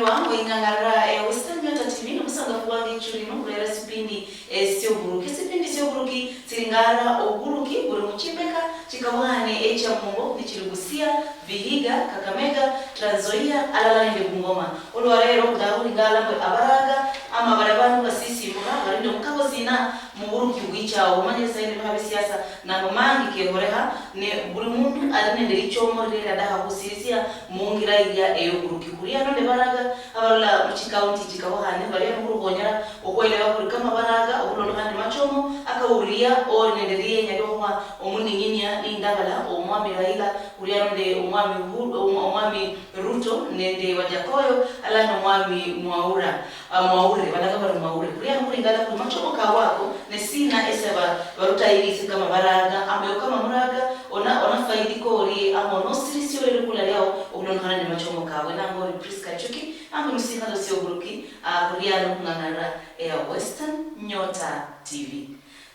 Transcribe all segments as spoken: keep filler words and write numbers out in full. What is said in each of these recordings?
Wa ing'ang'arira, eh, Western Nyota T V, nomusangafu wange Ichuli, nokhurera sipindi, eh, syoburuki. Sipindi syoburuki tsiringara oburuki buli muchimbeka chikabuhane echia mumbo, nichiri Busia, Vihiga, Kakamega, Trans Nzoia, alala nende Bungoma. Olwarero, khudaha khuringala mbwe abaraga, ama bali abandu basisimura, bali nende omukabo sina muburuki bwichao. Omanyire saino bikha bisiasa, nabo mangi kehoreha, ne buli mundu ali nende lichomo lilia adaha khusirisia mungira ilia eyoburuki. Khuria nende baraga, abalola muchikaunti chikabohane, baria nikhulukhonyera okhwelewa khuli kama baraga, obulolo khandi machomo, akauria ori nende lienya liokhuba omuning'inia nindabala omwami Raila, khuria nende omwami Uhuru, omwa-, omwami Ruto nende Wajakoyo, alala nomwami Mwaura, ah, Mwaure, balaga bari Mwaure. Khuria nikhuringala khuli machomo kabwe ako, ne sina ese ba-, barutayirisi kama baraga, ambeyo kama muraga, ona, ona faidi kori, ama ona osirisi ori likula liao, okhulondokhana ne machomo kabwe. Nangori Prisca Chuki, ambi musikhalo sioburuki, ah, khuria nikhung'ang'arira eya Western Nyota T V.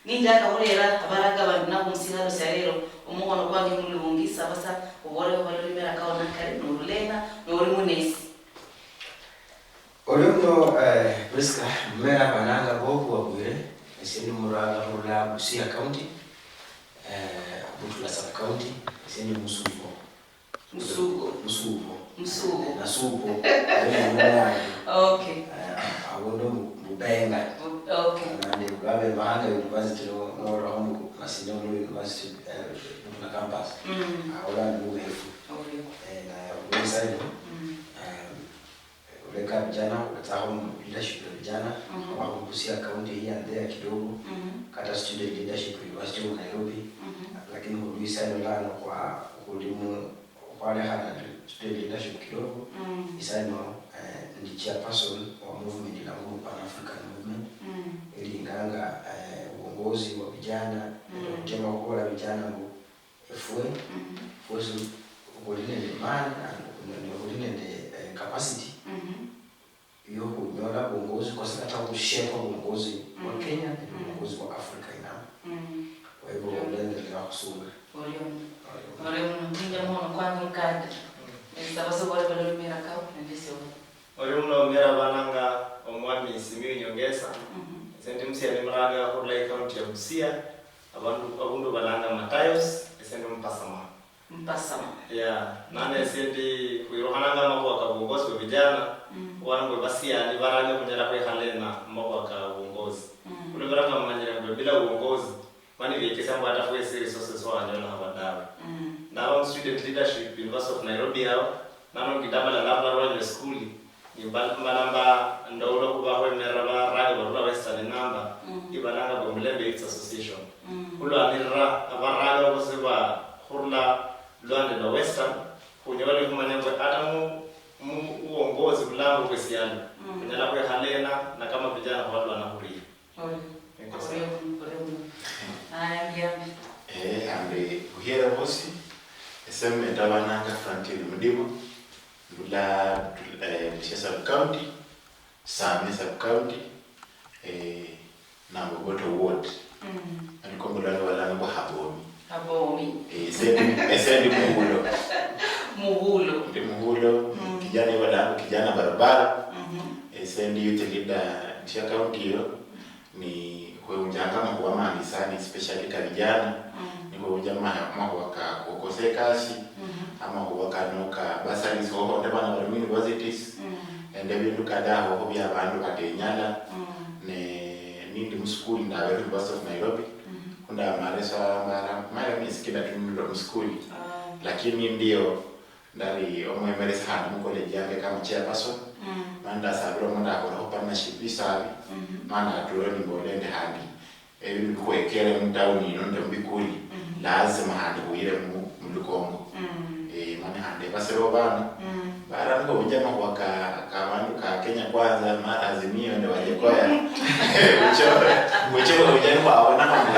Ninjaka khurera abaraga bandi nabo musikhalo sia lero, omukhono kwange mulungi, saba sa, obolekho baloli mera kaona kali, norulena, nori munesi. Olio muno, eh, Prisca, mumera bananga bobu wabwire, esie ndi muranga khurula Busia County, eh, Butula Sub County, esie ndi Musubo. Musubo. Musubo. Musubo. Eh, Nasubo. Eh, ni mwana. Okay. Eh, abundu mu-, Bubenga. Bu-, okay. Nandi babe Mahanga University no, no, no, Masinde Muliro University, eh, Butula Campus. Mm. Awo ndi mubefu. Orio. Eh, na, ulisaino, mm, eh, Uleka vijana, uletsaho leadership ya vijana, mhm, wakugusia kaunti hii and there kidogo, mhm, kata student leadership University of Nairobi, mhm, lakini khulwa isaino lano khwa-, khuli mu, khwalekhana nende student leadership kidogo, mm, isaino, eh, ndi chairperson wa movement ilangwa Pan African Movement, mm, ilinganga, eh, uongozi wa vijana, nende, mm, okhuchema khukhola vijana mbu, efwe, mhm, fwesi khuli nende maani, nende khuli nende, eh, capacity, mhm, yokhunyola buongozi, kose kata khushepa buongozi bwa, mhm, Kenya nende, mhm, buongozi bwa Africa inamba. Mhm. Kwa hivyo, orio, khulendelea khusubira. Orio muno. Orio. Orio muno. Ninja muhono kwange mukanda. Mm. Esaba sobole balolumira kao nende siobo. Orio muno omera bananga omwami Simiyu Nyongesa. Mhm. Ese ndi musiani muranga khurula ikaunti ya Busia. Abandu, abundu balanga Matayos, ese ndi Mupasama. Mupasama. Yeah, nane ese ndi khwirukhananga amakhuwa ka buongozi bwa vijana, mm, khubona mbu basiani barali khunyala khwikhala ena mumakhuwa ka buongozi. Mm. Khulubera nga mumanyire mbu bila uongozi, mani biekesa mbu hata fwesi resources wanyolekha dawe. Mm. Naba mu student leadership, University of Nairobi yao, nano ngidamala labda rwanywe skuli, nimba-, mbalamba ndola okhuba khwemerera barali barula Western inamba, mm, ibalanga bwe Mulembe Youth Association. Mm. Khulwanirira abarali bosi ba khurula lwande lwa Western, khunyole khumanya mbu ata mu, mu uongozi bulambo bwe sialo, mm, khunyala khwekhala ena, na kama vijana khwalwana khurie. Orio. Thank you, sir. Orio, orio muno. Aya, mbiambi. Eh, ambi, buhiere bosi, ese metabananga Franklin Mudibo, ndula, eh, Busia Sub County, Same Sub County, eh, Nambogoto Ward. Mm. Ariko mbulano balanga mbu Habomi. Habomi. Eh, ese ndi, ese ndi Muhulo. Muhulo. Ndi Muhulo, mm, kijana ibalanga kijana barabara. Mhm. Ese ndi youth leader ndia county iyo. Ni khwewunjanga amakhuwa mangi sana, especially ka vijana. Mm. Ni khwewunja ma-, amakhuwa ka khukosa ekasi, mhm, amakhuwa kano ka bursaries khukhonde bana bali mu universities. Mm. Nende ebindu kadhaa khubia abandu batenyala. Mm. Ne nindi musukuli ndabere University of Nairobi. Mhm. Khundamare sa mara, mara miesi kidatu nilira musukuli. Ah. Lakini ndio ndali omwemeresi khandi mu college yange kama chairperson. Mm. Mani ndasabiremo ndakholakho partnership isabi. Mhm. Mani natula nimbola endi khandi ebindu bikhwekere mu town yino nende mu bikuli, mhm, lazima khandi khuyire mu, mu lukongo. Mm. Eh, mani khandi ebasiro bano, mm, baranga obunja amakhuwa ka, ka bandu ka Kenya Kwanza, mara Azimio nende Wajakoya. Bucho, bucho obunja nikhwabona khandi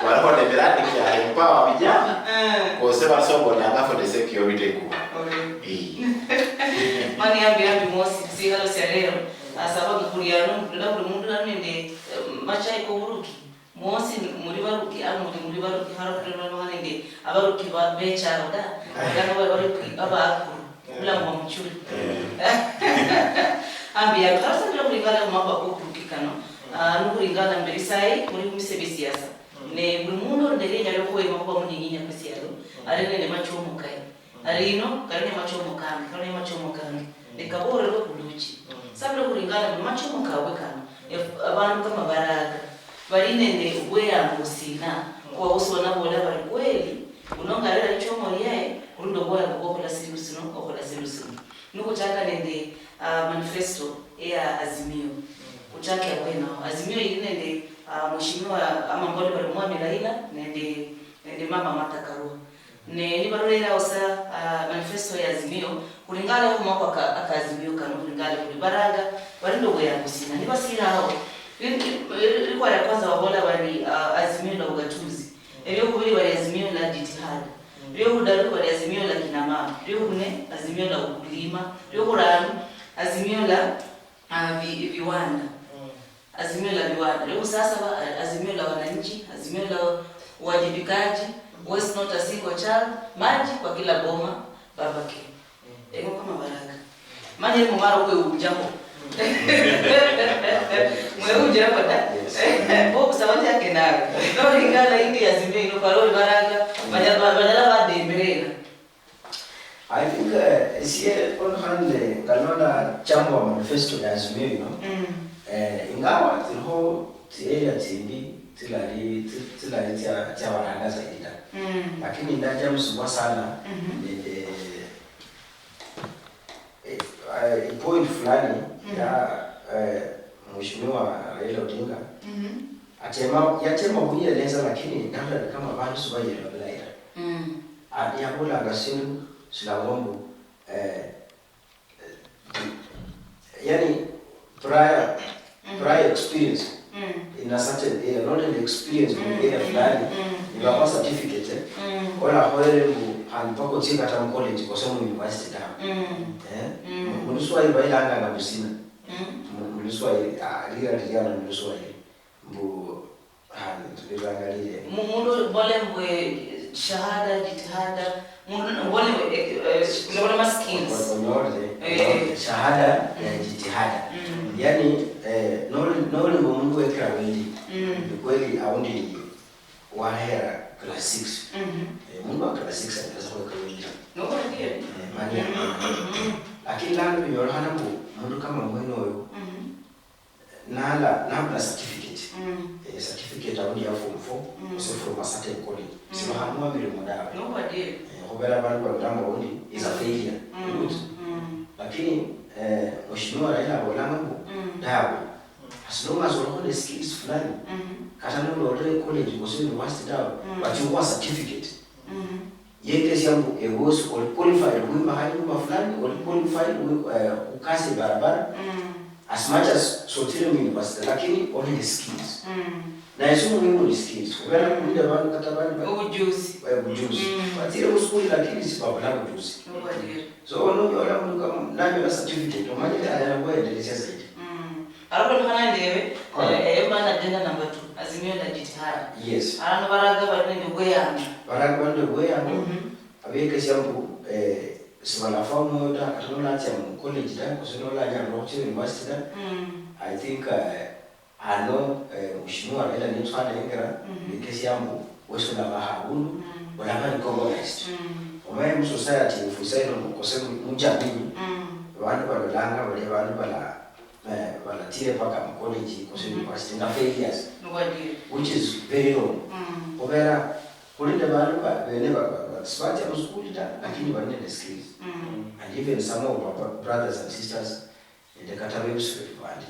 balikho ne miradi kia empower vijana. Mm. Kose basobolanga for the security kuba. Okay. Eh. Mani yambi, yambi mosi, sikhalo sia lero, asaba mukhuliano, ndola buli mundu nali nende, eh, machai koburuki. Mwosi muli baruki, ama muli, muli baruki, haro khulondokhana nende abaruki ba, becharo da, olanga bali baruki abakulu, obulamu bwa muchuli. Eh. Ambi ya, khara sambira khulingana khu mambo ako kuruki kano, ah, ni khulingana mberi sayi, muli khumise bya siasa. Ne buli mundu nende lienya lyo khuhema khuba munyenyinya kwa sialo, ali nende machomo kaye. Ari ino, kali ne machomo kange, kali ne machomo kange. Ne kaborerwe khuluchi. Sambira khulingana mbu machomo kabwe kano, efu-, abandu kama baraga, bali nende obweyango sina, kwa usi wanabola bali kweli, uno ngarera lichomo lyaye, khuli nende obweyango bwokhola sindu sino, okhola sindu sino. Nikhuchaka nende, ah, manifesto eya Azimio. Khuchake abwenaho. Azimio ili nende, ah, mheshimiwa ama mbole bali Mwami Raila nende, nende Mama Martha Karua. Ne nibarulera ao sa, ah, manifesto ya Azimio, khulingana khu makhuwa ka, aka Azimio kano, khulingana khuli baraga, bali nende obweyangu sina. Nibasira ao, li-, li-, li-, likhuwa lia kwanza babola bari, ah, Azimio la ugatuzi. Eliokhubiri bari Azimio la jitihada. Liokhutaru bari Azimio la kina mama. Liokhune, Azimio la ukulima. Liokhuranu, Azimio la, ah, vi-, viwanda. Azimio la viwanda. Leo sasa ba-, Azimio la wananchi, Azimio la uwajibikaji, waste not a single child, maji kwa kila boma, baba care. Ego kama baraka. Manje ni mumaro kwe ujaho. Mwe ujaho da. Yes. Bo kusaba yake nawe. No lingala indi ya Azimio ino kwa lori baraka. Banyala, banyala bademberera. I think, eh, esie on hand, eh, ngalonda chambo wa manifesto ya Azimio ino. Eh, ingawa tsiliho tsi area tsimbi tsilali, tsi-, tsilali tsia, tsia baranga zaidi ta. Lakini ndajamusibwa sana nende, eh, eh, point fulani ya, eh, Mheshimiwa Raila Odinga. Atema, yatema khuyieleza, lakini nalala ni kama bandu sibayelewa bilayi ta. Ati yabolanga sindu silangwa mbu, eh, eh, yani prior, prior experience in a certain area, not an experience mu area fulani, nibakwa certificate, eh, olakhoyere mbu khandi mpaka otsie kata mu college kose mu university tawe. Eh, mu, mu Luswahili bayilanganga busina. Mu, mu Luswahili, ah, lira liriano mu Luswahili. Mbu, ah, liranga lire. Mu-, mundu bole mbwe shahada, jitihada, mundu bole mbwe, eh, eh, bole ma skills. Onyole, eh, onyole. Shahada ya jitihada. Yani, eh, noli, noli mbu mundu wekira wendi, ni kweli aundi wahera class six. Eh, mundu wa class six anaweza kuweka wendi. No, ndio. Eh, mani ya. Lakini lano binyolekana mbu mundu kama mwene oyo, nala, nabula certificate. Eh, certificate aundi ya form four, kose from a certain college. Sibahamwa mirimo dawe. No, but yeah. Eh, khubera abandu babiramba aundi is a failure. Good. Lakini, eh, Mheshimiwa Raila abolanga mbu, dawe. As long as olikho ne skills fulani, kata nolole college kose university dawe, but you want certificate. Yekesia mbu ewe osi oli qualified khwimba khanyumba fulani, oli qualified khwi-, eh, khukasi barabara, as much as sotsire mu university, lakini oli nende skills. Naye si muhimu ni skills, khubera khuli nende abandu kata abandi ba-, ujuzi. Eh, ujuzi. Batsire muskuli lakini sibabula ujuzi. So nonyola mundu kama nanyola certificate, omanyire anyala khwendelesia zaidi. Alafu nikhana ndebe, eh, eh, man agenda number two, Azimio la Jitihada. Yes. Alano baraga bali nende obweyango. Baraga bali nende obweyango, abekesia mbu, eh, sibalafwa omwoyo ta, kata nolatsia mu college ta, kose nolanyalirwa khuchia university ta. I think, eh, ano, eh, Mheshimiwa Raila nitwalengera, bekesia mbu, wesi olaba habundu, olaba recognized. Omanye mu society yefu isa ino, kose mu, mu jamii, bandu balolanga bali bandu bala eh, balatire paka mu college kose university nga failures, which is very wrong. Khubera khuli nende bandu ba-, bene ba-, ba-, ba-, sibatsia mu school ta, lakini bali nende skills. And even some of our bro-, brothers and sisters, nende kata bebusi befu bandi.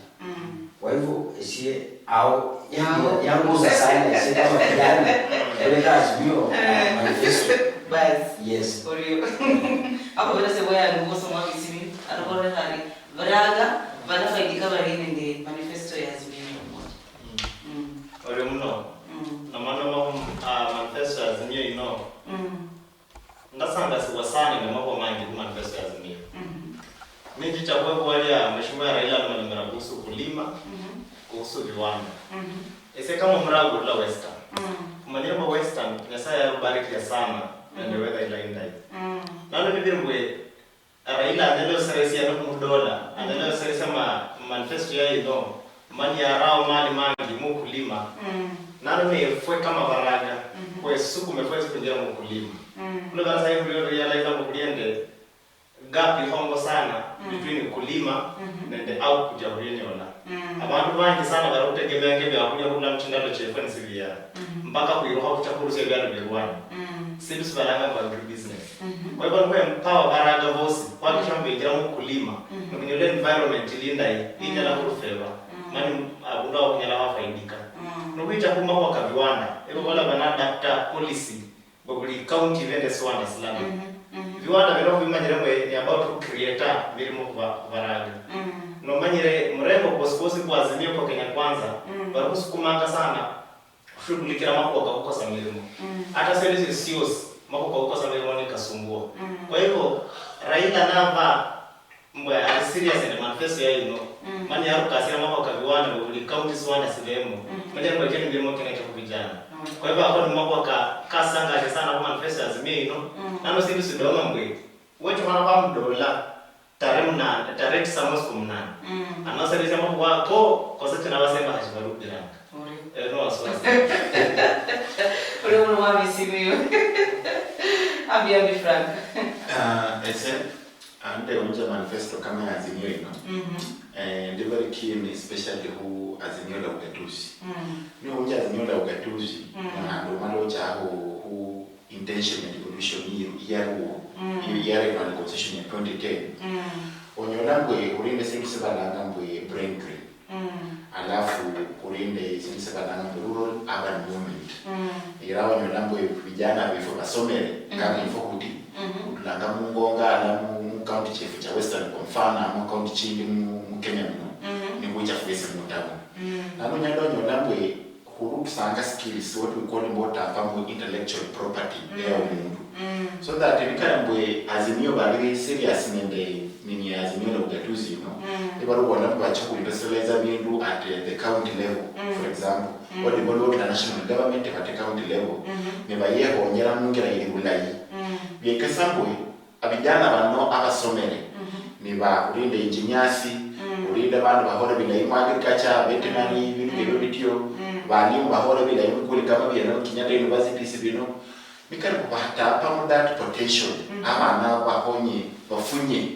Kwa hivyo, esie, ao, yangu-, yanguza sana, esie kama kijana, kuleta Azimio, uh, manifesto. Basi. Yes. Orio. Abo bene se boya ni boso mwa bisimi, alokorera hari, Baraga banafaidika bari nende manifesto ya Azimio la Umoja. Oli muno. Namaloma khu, ah, manifesto ya Azimio ino. Ndasangasibwa sana nende makhuwa mangi khu manifesto ya Azimio. Ninjicha khwekhuwa lia Mheshimiwa Raila alomalomera kuhusu ukulima, kuhusu viwanda. Ese kama murago rula Western, khumanyire mbu Western Nyasaye yarubarikia sana nende weather ilayi ndayi. Nalo nibiri mbwe Raila anyala oseresia no mudola, anyala oseresia ma, manifesto ya ino, mani yarao mali mangi mukulima. Mm. Nano nefwe kama Baraga, mhm, kwesukume fwesi kunjira mukulima. Mm. Kuno bana sayi kulio realize ngo kuliende gap ihongo sana, mm, between kulima, mhm, nende output ya kulinyola. Mm. Abandu bangi sana barakutegemea nge byakulia kula muchingalo chefwe nisibiya. Mhm. Mpaka kwiruka kucha kurusia byalo bya Rwanda. Mm. Sindu sibalanga mbu agribusiness. Mhm. Kwa hivyo, nikuwa empower Baraga bosi, kuhakikisha mbu benjira mukulima, mhm, nokunyola environment ilindayi, mm, inyala kurufeba. Mm. Mani abundu awo kunyala wafaidika. Mm. Nokuicha kumakhuwa ka viwanda, ebo bola banadapta policy, mbu buli county ibe nende siwanda silala. Mhm, mhm. Viwanda bino bimanyire mbu ni about kucreate mirimo khuba-, khubaraga. Mm. Nomanyire murengo kwosi kwosi kwa Azimio kwa Kenya Kwanza, mm, bari khusukumanga sana khushughulikira makhuwa ka khukosa mirimo. Mm. Hata sehemu sio siosi, makhuwa ka khukosa mirimo ni kasumbua. Mm. Kwa hivyo, Raila nava mbwe ali serious nende manifesto ya ino, mm, mani yarukasira makhuwa ka viwanda, mbwe buli county siwanda sibemo. Mm. Manya mbwe ekyo ni mirimo kene ekyo khu vijana. Mm. Kwa hivyo, ako ni makhuwa ka, kasangaje sana khu manifesto ya Azimio ino. Mm. Nano sindu sidoma mbwe, wechukhana khwa mudola, tarehe munane, tarehe tisa mwezi kwa munane. Mm. Anoseresia makhuwa ako, kose china basembakha shibarubiranga. Ori. Eh, no wasiwasi. Ori muno mwami Simiyu. Ambi, ambi, Frank. Ah, ese, ande unja manifesto kama ya Azimio ino. Mhm. Eh, ndi very keen, especially hu Azimio la Ugatuzi. Mm. Ni unja Azimio la Ugatuzi, mm, na ndio maana ucha hu, hu intention ya devolution yi-, yaruwo, mm, yi-, yarema ni constitution ya twenty ten. Mm. Onyola mbwe khuli nende sindu sibalanga mbwe brain drain. Mm. Alafu khuli nende sindu sibalanga mbwe rural urban movement. Mm. Era onyola mbwe vijana vefu basomere, mm, kama info kuti, mhm, kutulanga mungonga ala mu, mu county chefu cha Western kwa mfano, ama county chindi mu, mu Kenya muno, mhm, ni kucha fwesi mu town. Mm. Nano nyanda onyola mbwe khurukisanga skills, what we call mbu otapa mbu intellectual property, mm, ya omundu. Mm. So that nikali mbwe Azimio bali serious nende nini ya Azimio la Ugatuzi ino, mm, nibarubola mbu bacha khuindustrialize bindu at, eh, the county level, mm, for example, mm, or develop the national government at the county level, mm-hmm, nibayekhonyera mungira ili bulayi. Mm. Biekesa mbwe, abijana bano abasomere, mhm, ni ba, khuli nende engineers, mm, khuli nende bandu bakhole bilayi mu agriculture, veterinary, mm, bindu ng'ebyo bityo, mm, balimu bakhole bilayi mu kuli kama bino, Kenyatta Universities bino. Nikali mbu bahatapa mu that potential, mm, abana bakhonye, bafunye,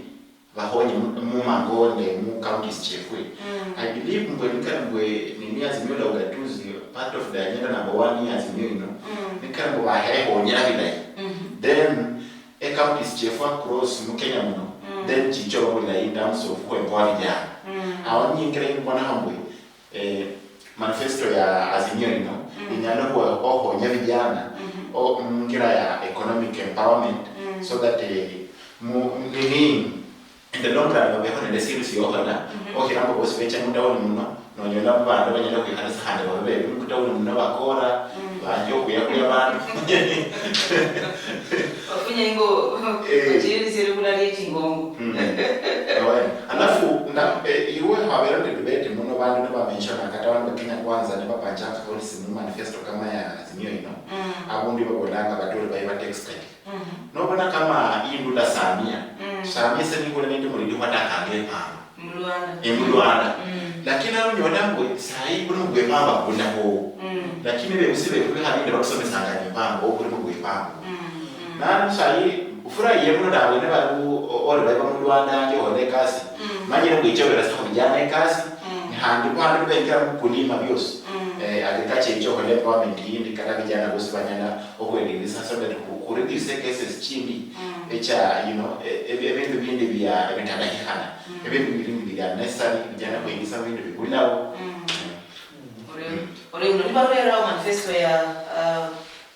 bakhonye mu, mu mango nende mu counties chefwe. Mm. I believe mbwe nikali mbwe nini Azimio la Ugatuzi, part of the agenda number one ya Azimio ino, mm, nikali mbu bahekhonyera bilayi. Mhm. Then, e counties chefwe across mu Kenya muno, mm, then chichora bulayi in terms of khwemboa vijana. Mm. Awo niyo ingira imbonekha mbwe, eh, manifesto ya Azimio ino, mm, inyala khwe-, okhonya vijana, mhm, o-, mungira ya economic empowerment, mm, so that, eh, mu, nini, in the long run, babekho nende sindu siokhola, mhm, okhira mbu bosi becha mu town muno, nonyola mbu bandu banyala khwikhalisa khandi babe bebi mu town muno bakora, mm, banje okhuyakhula bandu. Bafunye ingo, eh, bachirisiere bulali echingongo. Mm. Ewe. Alafu, nda, eh, iwe habera nende debate muno bandu nibamenshona kata bandu ba Kenya Kwanza nibapanchanga policy mu manifesto kama ya Azimio ino, mm, abundu babolanga batoli bayiba textile. Mhm. Nobona kama indula Samia, mm, Samia se nikole nende mulindi khwatakanga epamba. Mulwanda. E, mulwanda. Mm. Lakini arunyola mbwe sayi buli mubwepamba bulaho. Mm. Lakini bebusi befu bikhabinde batusomesanga epamba, obuli mubwepamba. Mm, mm. Nanu sayi, ufurahiye muno nabwene bali bu-, o-, ori bali bamulwanda anje ohole ekasi. Mm. Manyire mbwe ichobera sa khubijana ekasi. Mm. Ni khandi bwandi nibengira mukulima biosi. Mm. Eh, agriculture icho okhole empowerment yindi, kata vijana bosi banyala okhwelilisa so that khu-, khureduce cases chindi, mm, echa, you know, e-, e-, ebindu bindi bia, bitalahikhana. Mm. Ebindu bindi bia necessary, vijana khwingisa mu bindu bibulao. Mm. Mm. Ore, mm, ore uno nibarulerawo manifesto ya, uh,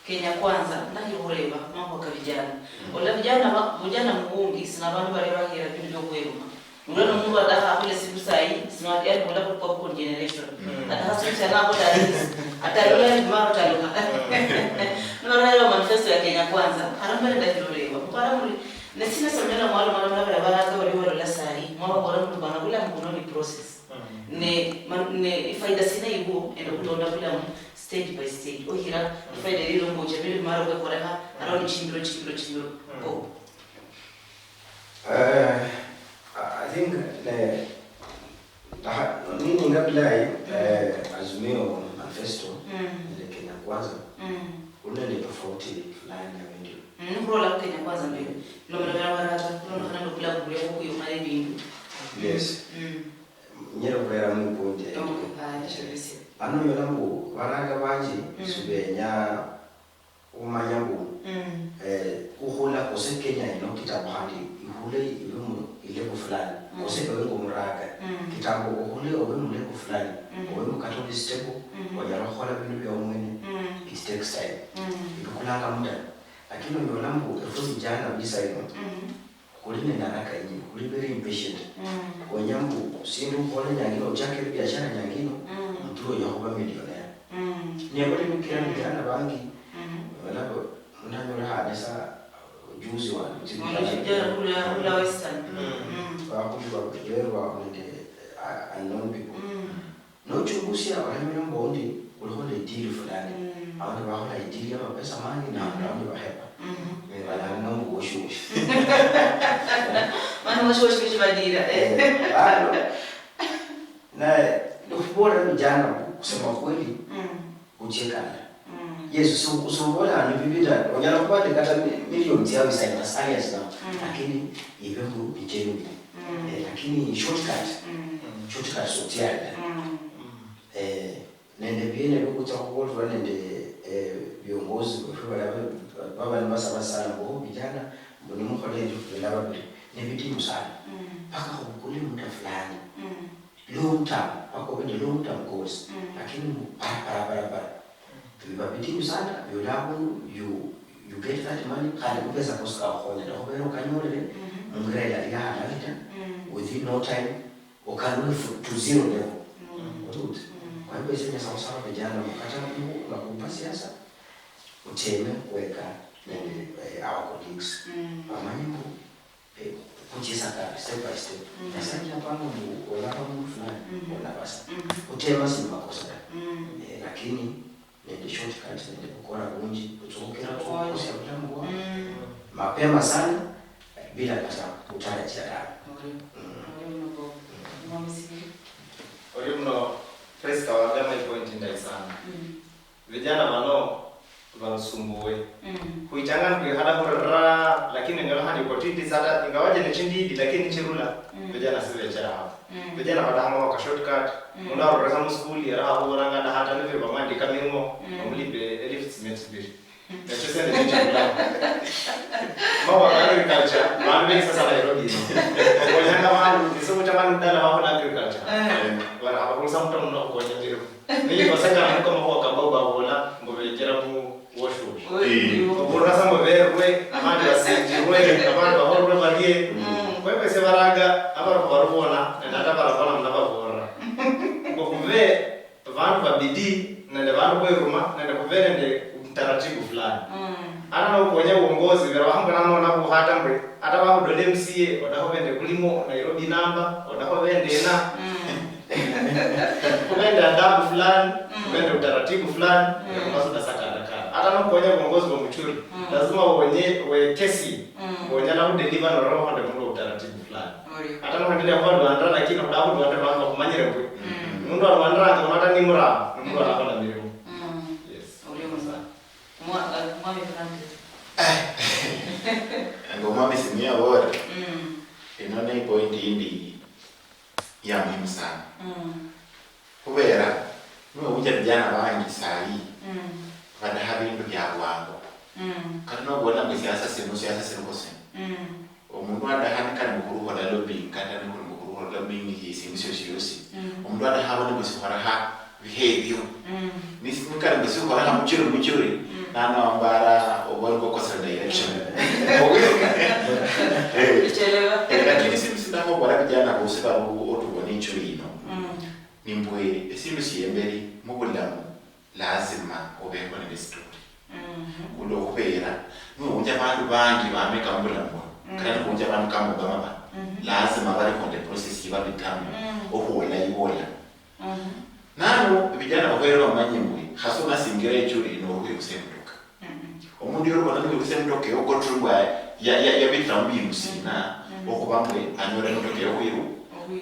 Kenya Kwanza, ndakiri khureba makhuwa ka vijana. Mm. Ola vijana ba-, vijana mu bungi, sina bandu baria bahera bindu biokhweruma. Uno nomundu adakha akhole sindu sayi, sino ati yani bula popcorn generation. Mm. Adakha sindu shana akhole at least. Ata yali maro taluka. Mm. Nolero manifesto ya Kenya Kwanza, harambere ndakiroreba. Mukara muri, ne sina somela mwalo mara mara bara baraka bali balola sayi, mwabakora mtu bana bula mkono ni process. Mm. Ne, ma-, ne faida sina ibo, ende kutonda bula mu stage by stage. Ohira, mm, faida lilo mbocha, bili mara kwekoreha, mm, around chimbiro, chimbiro, chimbiro. Mm. Oh. Eh, Lomera bana barata, kulondokhana nobulamu bwefwe khuyumana ebindu. Yes. Mm. Nyala khureramo ipointi eyo. Okay, haya, shirisia. Ano onyola mbu barata banji, mm, sibenya khumanya mbu, mm, eh, khukhula kose Kenya ino kitambo khandi ikhule ibe mu ilevel fulani. Mm. Kose ewe ngomuraka. Mm. Kitambo okhule obe mu level fulani. Mm. Obe mu kata oli stable, mm-hmm, onyala khukhola bindu bia omwene. Mm. It takes time. Mm. Ibikulanga muda. Lakini onyola mbu efwe vijana visa ino, mm-hmm, khuli nende haraka inyingi, khuli very impatient. Mm. Wenya mbu sindu ukhole nyangino, uchake biashara nyangino, mm, muturu onyala khuba millionaire. Mm. Niye khuli mikira, mm, vijana vangi, mm, onyola mbu mundu anyola hane sa juzi wano, mwana shijara khula, khula Western. Mm. Mm. Vakhuli va, veru vakhuli nende, uh, unknown people. Mm. Nochungusia, olanyola mbu aundi khulikho ne deal fulani. Mm. Aundi bakhola ideal ya mapesa mangi, na, mm, aundi bahepa. Mm-hmm. Ne balanga mbu washi washi. Mani washi washi bishi badira, eh. Eh, bado. Na, nikubola vijana, kusema kweli, mm, kuchekana. Mm. Yes, so, so bola ni bibida, onyala kuba ni kata mi-, million ya visa in as early as now. Mm. Lakini ibe mbu ni genuine. Mm. Eh, lakini shortcut, mm, shortcut sotialila. Mm. Eh, nende biene bikucha khubolwa nende, eh, viongozi vefu balia ba-, baba nibasaba sana mbu, "Oh, vijana, mbu nimukhola endi khubila babili." Ni bitinyu sana. Mm. Paka khubukule muda fulani. Mm. Long term, paka obe nende long term goals. Mm. Lakini mbu para, para, para, para. Biba bitinyu sana, byola abundu, you, you get that money, khandi mapesa kosi kakhukhonya ta, khubera okanyolere, mhm, mungira ilali ya halali ta, mm, within no time, okalule fu-, to zero level. Mm. Oti uti. Mm. Kwa hivyo, ese nyasa khusaba vijana, mukata mbu, nakupa siasa, uteme kuweka nende, eh, our colleagues. Mm. Bamanye mbu, eh, khuchesaka step by step. Mm. Nyasaye napanga mbu olaba mundu fulani, mm, olaba sa. Mm. Khutema si makosa ta. Mm. Eh, lakini nende shortcut nende bukora bunji, butsukira, butsukukosya bulamu bwao. Mm. Mapema sana, bila kata kutarajia tawe. Ori, mm, ori muno bo. Mm. Mwami Siri. Ori muno, Prisca wagama ipoint indayi sana. Mm. Vijana vano varusumbuwe. Mm. Khwichanga nikhwikhala khurira, lakini ngala khandi opportunities hata ingawaje ni chindidi, lakini nichirula, mm, vijana sivechera hapo. Mm. Vijana vadaha makhuwa ka shortcut, mm, mundu arulira sa muskuli, yara akhubolanga adaha hata nive bamwandika mirimo, mm, bamulipe elfu tsibiri. Mm. Nacho sende nichirula. Makhuwa ka agriculture, vandu vengi sasa Nairobi ino. Khonyanga vandu, nise mucha vandu mudala vakhola agriculture. Eh. Vara, avakhulisa mutono nokhukonya mirimo. Niye basakana niko makhuwa kabo babola mbu bechera mu wash wash. Oyo. Oburira sa mbu berwe, abandi basinjirwe, abandi baholwe barie. Mm. Kwa hivyo ese baraga, abarokho barubona, nende ata barabona muna baborera. Mbu khube bandu ba bidii, nende bandu beruma, nende khube nende utaratibu fulani. Mm. Ata nokonya uongozi, bera bahambo nano nabuhata mbwe, ata bahudola M C A, odaho bende kulimo, Nairobi namba, odaho bende ena. Mm. Khube nende adabu fulani, mm, khube nende utaratibu fulani, mm, ndio mbazo ndasakara kara. Hata nokonya uongozi wa Muchuri, mm, lazima uonye, wekesi, mm, uonyala kudeliver na roho ndio mundu wa utaratibu fulani. Orio. Hata noendelea kuba Lwanda, lakini khudaha Lwanda bandu bakhumanyire mbwe, mm, mundu wa Lwanda ata nimura, ni mundu, mm, anakhola mirimo. Mm. Yes. Orio muno. Mwa-, eh, Mwami Francis. Ngo Mwami Simia bora. Mm. Ino ne point yindi ya muhimu sana. Mm. Khubera, niwewunja vijana vangi sayi, mm, vadaha vindu vya vwangu. Mm. Kata novola mbu siasa sino, siasa sino kosino. Mm. Omundu adaha nikali mukhuruhola lobbying, kata nikuli mukhuruhola lobbying hi sindu syosi yosi. Mm. Omundu adaha avone mbu sikhoraha bihe ebyo. Mm. Ni, nikali mbu sikhoraha muchuri muchuri, mm, nano ambara obo niko kosera direction. Eh. Ichelewa. Eh, lakini sindu sindakhobola vijana vosi vari otuvona ichuri ino. Mm. Nimbwe esindu siemberi mubulamu lazima obeho nende story. Mhm. Olwokhubera niwunja abandu bangi bameka mubulamu buno, mhm, kata nikhunja abandu kama Obama bano, mhm, lazima baliho nende process yibabitamo, mhm, okhuwola iwola. Mhm. Nano vijana bakhwere bamanye mbwe khasi onasingira echuri noruhwirusa emotoka. Mhm. Omundu yorubona niwirusa emotoka eyo kotru mbwe ya-, ya-, yabitira mubindu sina, mhm, okhuba mbwe anyole emotoka yokhwiru-,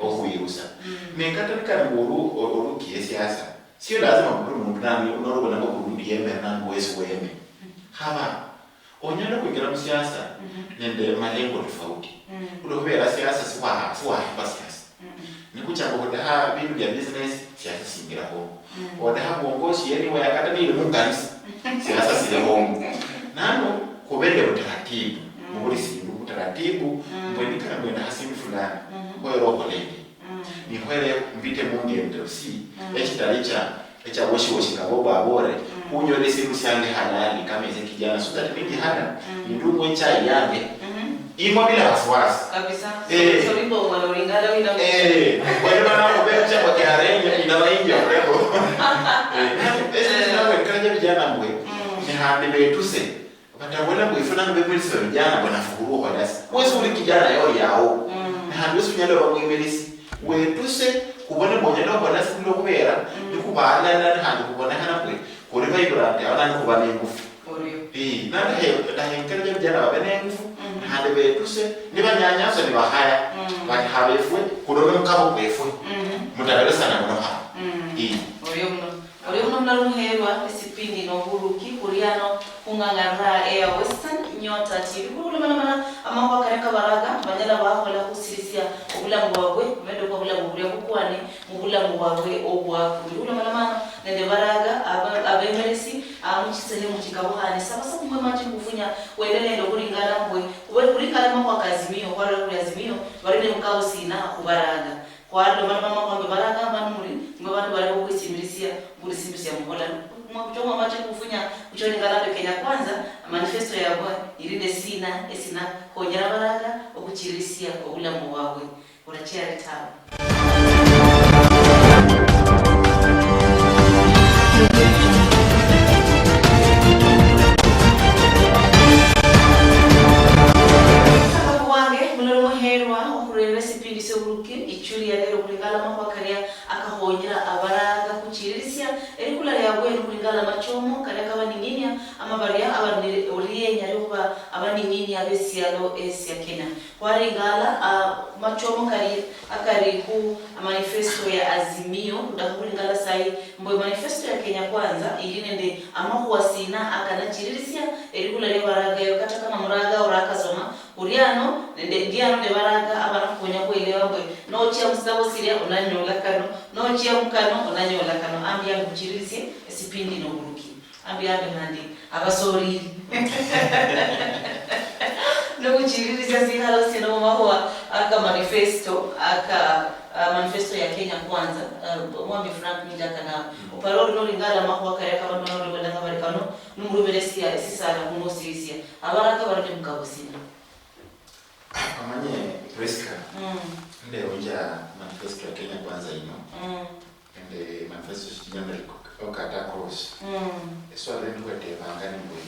okhwirusa. Okhwirusa. Mhm. Ne kata nikali mbwe oru-, o-, orukiye siasa, sio lazima buli mundu nani norubona mbu buli mundu yemere nani wesi weme. Mhm. Khaba Onyala khwingira mu siasa nende malengo tofauti. Khulwo khubera siasa siwa-, siwahemba siasa. Nikhuchaka okhutekha bindu bia business, siasa singiraho. Otekha buongozi anywhere, kata nili mukanisa, siasa siliho. Nano khubende butaratibu, mubuli sindu butaratibu, mbwe nikana mwenda khasindu fulani, khoyera okholenge. Nikhoyere mbite mungendero si, echitali cha, echa woshi woshi nga bobo abore, khunyola esindu siange halali kama ese kijana, so that nindihana, nindung'wa echai yange, imwa bila wasiwasi. Kabisa. Eh. So, so, bimbo mwana ulingala wina. Eh, wale bana obecha kwa kiarenye, inaba inje urebo. Eh, ese sinawe kanja vijana mbwe, ni handi betuse. Batabona mbwe ifuna mbe mwezi wa vijana bwana fukuru kwa dasi. Wesi uli kijana yo yao. Ni handi wesi unyala ba mwimelisi. Wetuse, kubone monyala kwa dasi kulo kubera, ni kubalala, ni handi kubonekana mbwe, kuli ba Ibrahim, abana ni kuba nengufu. Orio. Eh, nandi he, ndahenkereja vijana babe nengufu, handi betuse, nibanyanyaswa nibahaya, bati habefwe, kulome mukabo kwefwe. Mutabere sana muno ha. Eh. Orio muno. Orio muno mulalo muherwa, esipindi noburuki, kuli ano khung'ang'arira eya Western Nyota T V. Khulomalomaloma amakhuwa karia kabaraga, banyala bakhola khusirisia obulamu bwabwe, obende kwa bulamu buria bukwane, mubulamu bwabwe obwakulu. Ulo malamano nende baraga aba-, abemeresi, ah, muchisehemu chikabukhane saba saba mwe machi kufunya wende nende okhulingala mbwe, khube khulingala makhuwa ka Azimio, khwalala khuli Azimio, bali ne mukao sina khubaraga. Khwalomaloma makhuwa mbe baraga abandu muli, mwe bandu bali okhwisimilisia, mbuli sindu sia mukhola. Mwe kuchoma machi kufunya, kuchoningala mbe Kenya Kwanza, manifesto yabwe, ili ne sina, esina, khonyera baraga, okhuchirisia obulamu bwabwe. Orachia ari tawe. Saba khuwange, muloli muherwa, okhurerera esipindi syoburuki, ichuli ya lero khulingala makhuwa karia akakhonyera abaraga khuchiririsya elikula liabwe nikhulingala amachomo karia kabaning'inia ama baria abari nende orienya liokhuba abaning'inia besialo esia Kenya. Khwaringala, ah, machomo kali akari khu manifesto ya Azimio, khudakha khuringala sayi, mbu manifesto ya Kenya Kwanza ili nende amakhuwa sina akanachiririsya elikula lia baraga eyo, kata kama muraga orakasoma, uri ano, nende ndi ano ne baraga, abanakhukonya khuelewa mbu nochia musitabo silia, onanyola kano, nochia mukano, onanyola kano, ambi anguchiririsye esipindi noburuki. Ambi ambi khandi abasoriri. Nobuchiririsya sikhalo sino mumakhuwa aka manifesto, aka, ah, manifesto ya Kenya Kwanza, ah, Mwami Frank Mijaka nawe. Opara ori noringala amakhuwa karia kabandu bano oribolanga bari kano, nomurumira esia-, esisala khumosirisia. Abaraka bari ne mukabo sina? Omanye, Prisca, ndewunja manifesto ya Kenya Kwanza yino, nende manifesto shinyala okata cross. Eswali endi khwetebanga ni mbwe,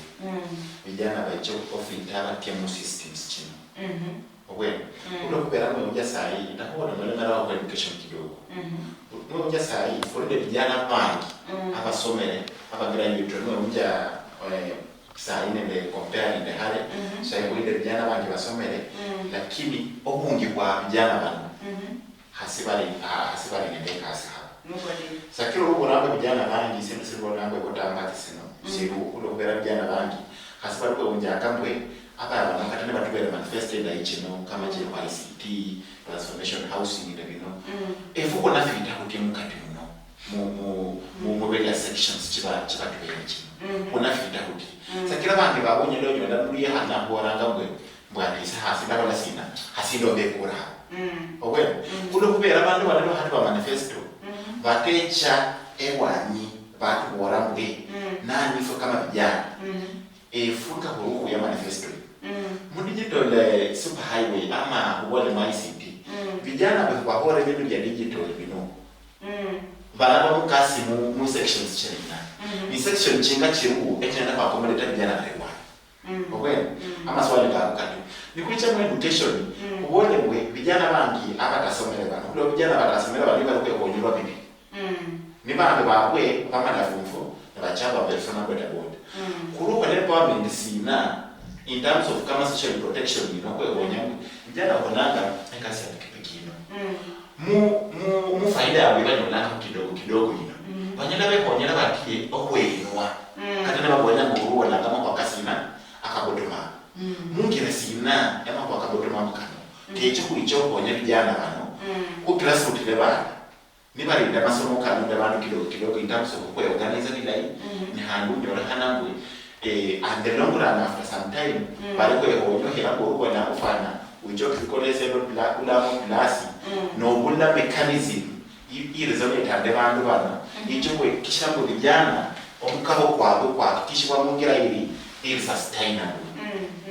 vijana beche ofita abatia mu systems chino. Obwene, khulwo khubera niwewunja sayi, ndakhubola nolemeraho khu education kidogo. Niwewunja sayi, khuli nende vijana bangi abasomere, abagraduate, niwewunja, eh, sayi nende compare nende hale, sayi khuli nende vijana bangi basomere, lakini obungi bwa vijana bano, hasi bali, ha-, hasi bali nende ekasi haba. Sakira oburanga vijana bangi, sindu siribolanga ebotambaki sino, siriwo, khulwo khubera vijana bangi, hasi bali khwewunjaka mbwe, abana bano kata nibatubere manifesto endayi chino, kama chiri khu I C T, transformation housing nende bino. Efwe khunafita khutie mukati muno, mu, mu, mu, mu various sections chiba, chibatubere chino. Khunafita khutie. Sakira bangi babonyele onyola nuli yehana abolanga mbwe, mbwandirise hasi, ndakhola sina, hasi ndombe ekura hano. Obwene, khulwo khubera abandu bano bahati ba manifesto, batecha ewanyi, batubola mbwe, nani ifwe kama vijana? Efwe nga khuli okhuya manifesto eyo. Mu digital, eh, super highway ama khubole mu I C T, vijana befu bakhole ebindu bia digital bino. Balaba mukasi mu, mu sections chirina. Ni section chinga chiriwo, echinyala khwaccommodate vijana bali ewanyi. Obwene, amaswali kabu kati. Nikwicha mu education, khubole mbwe vijana bangi abatasomere bano, khulwo vijana batasomere bano nibali khwekhonyerwa bibi. Ni bandu babwe bamalafunfu, nibachaba befuna boda boda. Khulwo khwene empowerment sina, in terms of kama social protection, you know, khwekhonya mbwe, vijana bakhonanga ekasi ya pikipiki yino. Mu, mu, mu faida yabwe banyolanga kidogo kidogo yino. Banyala bekhonyera batie okhweinua. Kata nibabonya mbu khubolanga amakhuwa kasina, aka bottom mambo kano. Keche khwicha okhonye vijana vano, khu grassroot le bana. Nibalinda masomo kano nende bandu kidogo kidogo in terms of khweorganize bilayi, ne khandi unyolekhana mbwe, eh, and the long run after some time, bali khwekhonyokhera mbu obona mufwana, wicha okhukhola esendo pla-, kulamo plus, nobula mechanism, i-, i resonate nende bandu bano, icha okhwekikisha mbu vijana, omukabo kwabwe kwakikishibwa mungira ili, ili sustainable.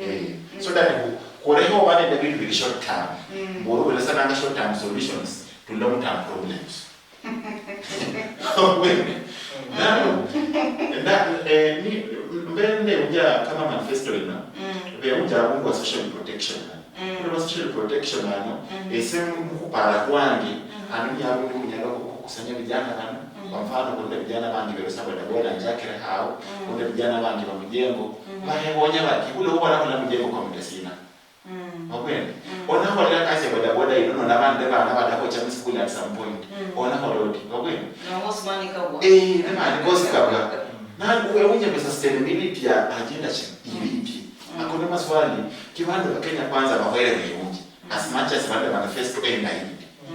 Eh, so that khu-, khurekhe oba nende bindu bili short term. Mbu ori khulesana short term solutions to long term problems. Wene. Nano, na, eh, ni, mbere ndeunja kama manifesto ino, beunja abungu wa social protection. Khuno social protection ano, ese mu-, mukhupara khwange, ano ni abundu khunyala khu-, khukusanya vijana vano. Kwa mfano, khuli nende vijana vangi verusa bodaboda njakire hao, khuli nende vijana vangi va mujengo, vahewonya vati, khula khubona khula mujengo kwa muda sina. Wabwene. Onakholela kasi ya bodaboda ino, nona vandu vana vadakhocha mu school at some point. Onakhola oti, wabwene. Eh, ne mani kosi kabwa. Na uwe unje kwa sustainability ya agenda chi, iliti. Hakuna maswali, ki vandu va Kenya Kwanza vahoyere veyunji. As much as vali manifesto endayi.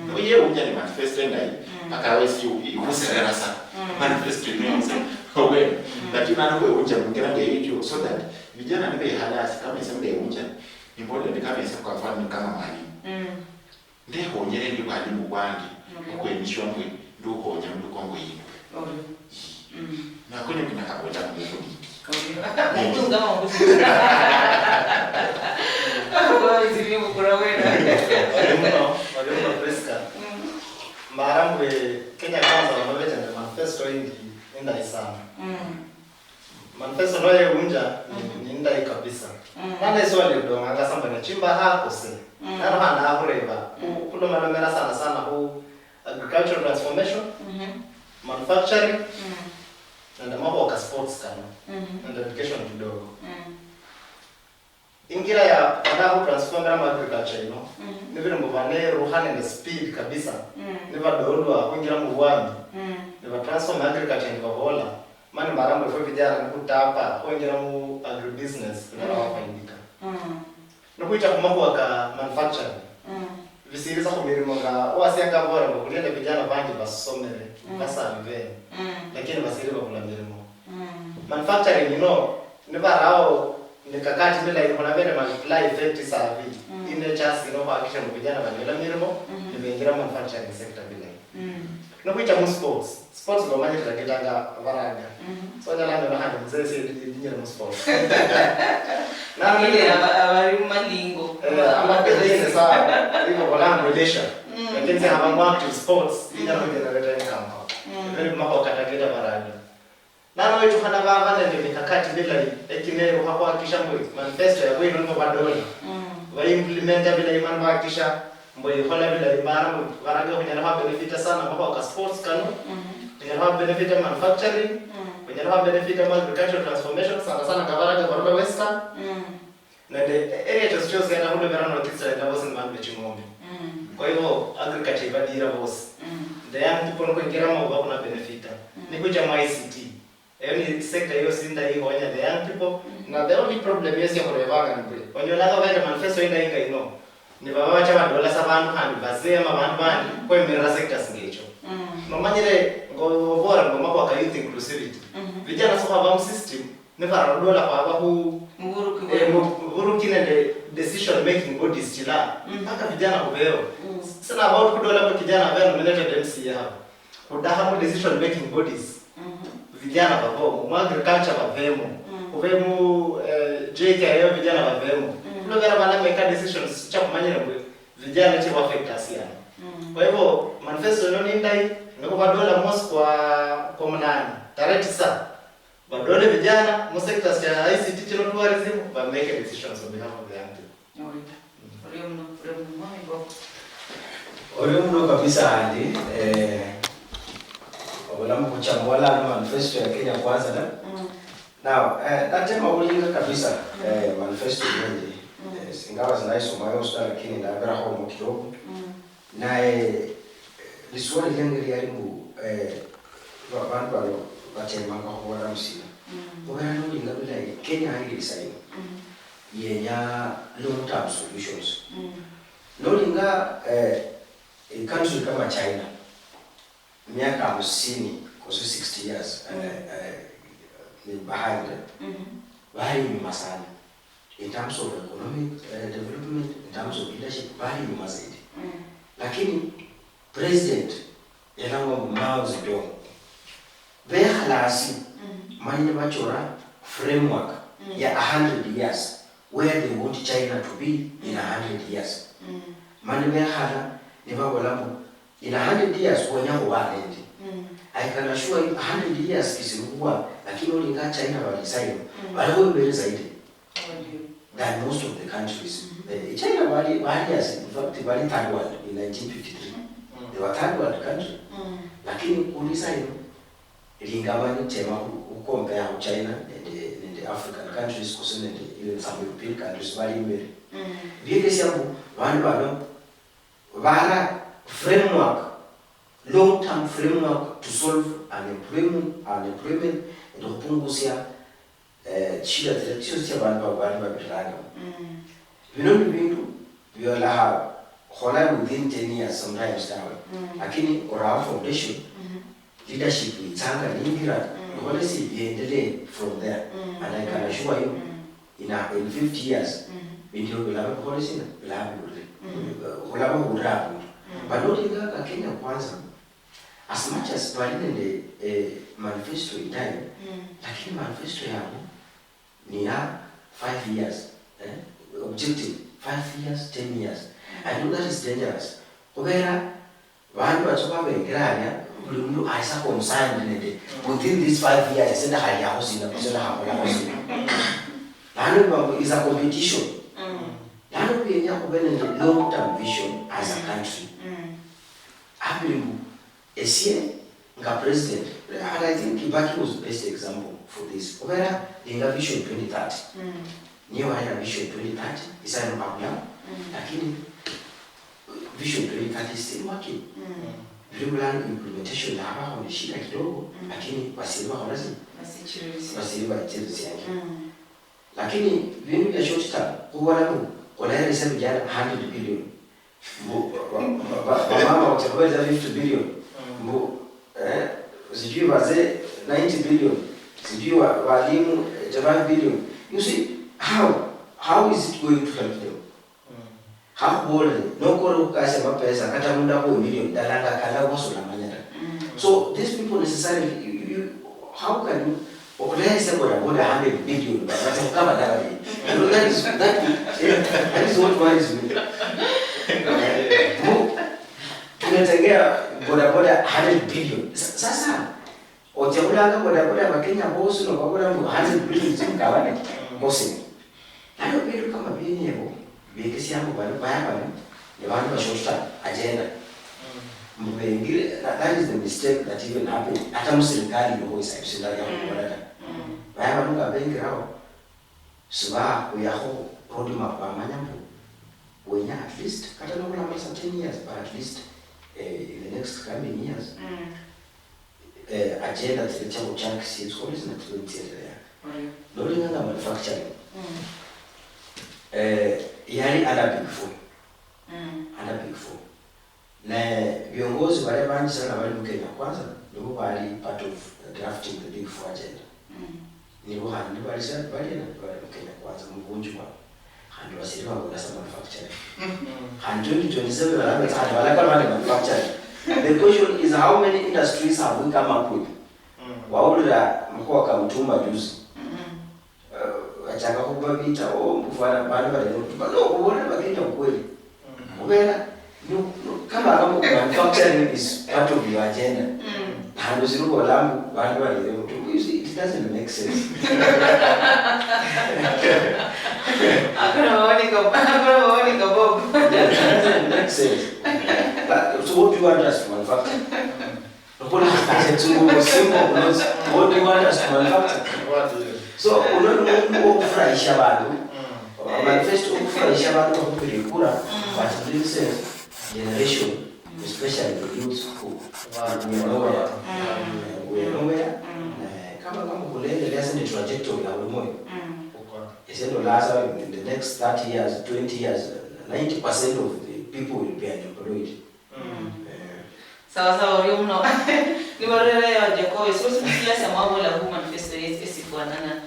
Noyeunja ni manifesto endayi, mpaka wesi ihuserera sa. Manifesto ino yonse. Owe. Lakini ano weunja mungira nge ityo, so that vijana nibehala asi kama ese ndeunja. Nimbole ni kama ese kwa mfano ni kama mwalimu. Ndehonyere ndi bwalimu bwange, okwenyishwa mbwe, nduhonya mulukongo yindwe. Orio. Nakone kunyakhabola mubukuli. Orio. Orio muno, orio muno Prisca. Mara mbwe Kenya Kwanza bano becha nende manifesto indi, indayi sana. Manifesto noyewunja ni, ni indayi kabisa. Nane swali udonganga samba ne chimba hakose. Nano hana akhureba, khu-, khulomalomera sana sana khu agricultural transformation, manufacturing, nende makhuwa ka sports kano, nende education kidogo. Ingira ya bana khu transformera mu agriculture ino, nibiri mbu banerukha nende speed kabisa, nibadolwa khwingira mu bwami, nibatransform agriculture nibabola, mani mara mbu efwe vijana nikhutapa khwingira mu agribusiness, tunyala khwafaidika. Nikhwicha khumakhuwa ka manufacturing, visirisa khumirimo nga wasianga bora mbu khuli nende vijana vanji vasomere, vasali vene, lakini vasiri vavula mirimo. Manufacturing ino, nibarao mikakati milayi, khulabere multiply effect isavi, ine chance ino khwakikisha mbu vijana vanyola mirimo, nibengira manufacturing sector vilayi. Nikhwicha mu sports, sports ngomanyire targetanga varaga. So nyala nyola khandi mzee sie ndi-, ndinyire mu sports. Nano ile aba-, abali mu malingo. Eh, ama pengine sawa, hivyo volanga leisure. Lakini sasa haba mu active sports, inyala kujenerate income. Very makhuwa ka target varaga. Nano wechukhana vava nende mikakati milayi, ekinerukha khwakisha mbu manifesto yabwe ino nibo badola. Baimplementa bilayi mani bakisha mbu ikhola bilayi, mara mbu barage khunyala khwabenefita sana makhuwa ka sports kano, khunyala khwabenefita manufacturing, khunyala khwabenefita mu agricultural transformation, sana sana nga barage barola Western. Nende area chosi chosi yata khulubera North Eastern bosi ni bandu beching'ombe. Kwa hivyo agriculture ibadira bosi. The young people nikhwingiramo oba khuna benefita. Nikhucha mu I C T. Eyo ni sector yosi indayi ihonya the young people. Na the only problem yosi yakhurebanga ni buli, onyolanga baita manifesto indayi nga ino, ni baba bacha badola sa bandu khandi bazee ama bandu bandi khwemirira sectors ngecho. Nomanyire ngo obora ngo makhuwa ka youth inclusivity. Vijana so khwaba mu system, nibararudola khwaba khu, eh, mu buruki nende decision making bodies chila. Mpaka vijana khubeho. Sina about khudola mbu kijana abe nominated M C A haba. Khudakha mu decision making bodies. Vijana babomo, mu agriculture babemo, khube mu, eh, J K I A vijana babemo. Khulobera bana meka decisions cha khumanyira mbu vijana chi affect asiana. Kwa hivyo, manifesto ino ni ndayi, nikho badola mwosi kwa, kwa munane, tarehe tisa. Badole vijana mu sectors cha I C T chino tourism, ba make decisions on behalf of the young people. Orio. Orio muno, orio muno, Mwami Bob. Orio muno kabisa handi, eh, obulamu buchambwa lano manifesto ya Kenya Kwanza na. Now, eh, natema obulinga kabisa, eh, manifesto nyingi. Eh, singawa zinaisoma yosi ta, lakini ndabiraho omo kidogo. Naye, eh, liswali liange liali mbu, eh, ba-, bandu bano batemanga khubola musina. Khubera nolinga bulayi, Kenya ayiri saino. yenya long term solutions. Nolinga, eh, a country kama China, miaka hamsini, kosi sixty years, eh, eh, ni behind, eh, bali nyuma sana in terms of economic, eh, development, in terms of leadership, bali nyuma zaidi. Lakini president yalangwa mbu Mao Zedong, bekhala hasi, mani nibachora framework ya a hundred years, where they want China to be in a hundred years. Mani bekhala nibabola mbu, in a hundred years, khwenya khuba nende. I can assure you, a hundred years kisiri khuwa, lakini olinga China bali isaino, bali khubere zaidi than most of the countries. Eh, China bali, bali as, in fact, bali third world in nineteen fifty-three. They were third world country. Lakini khuli isaino, linga mani chema khu, khu compare khu China nende, nende African countries, kosi nende even some European countries bali imbere. Biekesia mbu, bandu bano, bara framework, long-term framework to solve unemployment, unemployment, nende khupungusia, eh, shida tsila tsiosi tsia bandu babo bali babiriranga. Bino ni bindu biolaha khola within ten years sometimes tawe. Lakini oraha foundation, leadership itsanga niingira, ikhole si iendelee from there. And I can assure you, in a, in fifty years, bindu bilaba bikhole sina, bilaba bibulire. Khulaba khurira abundu. But nolinga ka Kenya Kwanza, as much as bali nende, eh, manifesto indayi, lakini manifesto yabo ni ya five years, eh, objective, five years, ten years. I know that is dangerous. Khubera bandu batsa khwabengerania, buli mundu ahisa concerned nende, within these five years, ese ndakhaliakho sina, ese ndakhakolakho sina. Lano biba mbu is a competition. Lano khwenya khube nende long term vision as a country. Abuli mbu, esie nga president, and I think Kibaki was the best example for this. Khubera linga vision twenty thirty. Niye wahera vision twenty thirty, isaino abulao, lakini vision twenty thirty is still working. Bili bulano implementation yabaho ni shida kidogo, lakini basiri bakhola si? Basiri bachirisiange. Lakini bindu bia short term, khubona mbu khulaheresa vijana hundred billion. Mbu, ba, ba, ba, bamama wacha kuweza fifty billion. Mbu, eh, sijui wazee ninety billion. Sijui wa, walimu, eh, five billion. You see, how, how is it going to help them? Khakhubolere, nokore khukasi amapesa, kata mundu akhuwe million, ndalanga kala wosi olamanya ta. So, these people necessarily, you, you, you, how can you, okhulehese bodaboda hundred billion, but bacha khukaba ndabali? You know, that is, that, that is what worries me. Mu, tunategea bodaboda hundred billion. Sa-, sasa, ocha khulanga bodaboda Abakenya bosi nobabola mbu hundred billion chimukabane, bosi. Nalio bindu kama bienebo, biekesiamo bano, baya bano, ni bandu ba short term agenda. Mbu bengire, tha-, that is the mistake that even happened. Hata mu serikali iliho isa-, isindali ya khubola ta. Baya bano nga bengirao, sibakhuyakho roadmap bamanya mbu wenya at least, kata nokhula amasa ten years, but at least, eh, in the next coming years, eh, agenda tsili tsia khuchakisia tsikhole sina tsibe nitsiendelea. Nolinga nga manufacturing, eh, yali under big four. Under big four. Ne viongozi vale vanji sana vali mu Kenya Kwanza, nivo vali part of drafting the big four agenda. Nivo khandi nivali sa-, vali na, vali mu Kenya Kwanza, mu vunji vwavo. Khandi vasiri vavola sa manufacturing. Khandi twenty twenty-seven valabetsa khandi valakana nende manufacturing. The question is, how many industries have we come up with? Waulira makhuwa ka Mtumba juzi. Eh, vachaka khuva vita, oh, mbu fwana vandu valenya Mtumba. No, khuvolera Vakenya ukweli. Khuvera, nu-, nu-, kama, kama manufacturing is part of your agenda, khandi usiri khuvola mbu vandu valenya Mtumba. You see, it doesn't make sense. Akona maoni ka, akona maoni ka Bob. Yeah, it doesn't make sense. But, so what do you want us to manufacture? Nokhula khukhasia tsingubo, simple clothes. What do you want us to manufacture? So, uno ni mundu wo khufurahisha bandu. Manifesto wo khufurahisha bandu bakhupire kura, but in this sense, generation, especially the youth who are nowhere. Nowhere. Eh, kama, kama kunaendelea sasa ni trajectory ya ulimwengu. Ese ndola sa in the next thirty years, twenty years, ninety percent of the people will be unemployed. Eh, Sawa sawa, orio muno. Nibarera ya Jacob, so sisiasa mwabola hu manifesto yes esifwanana.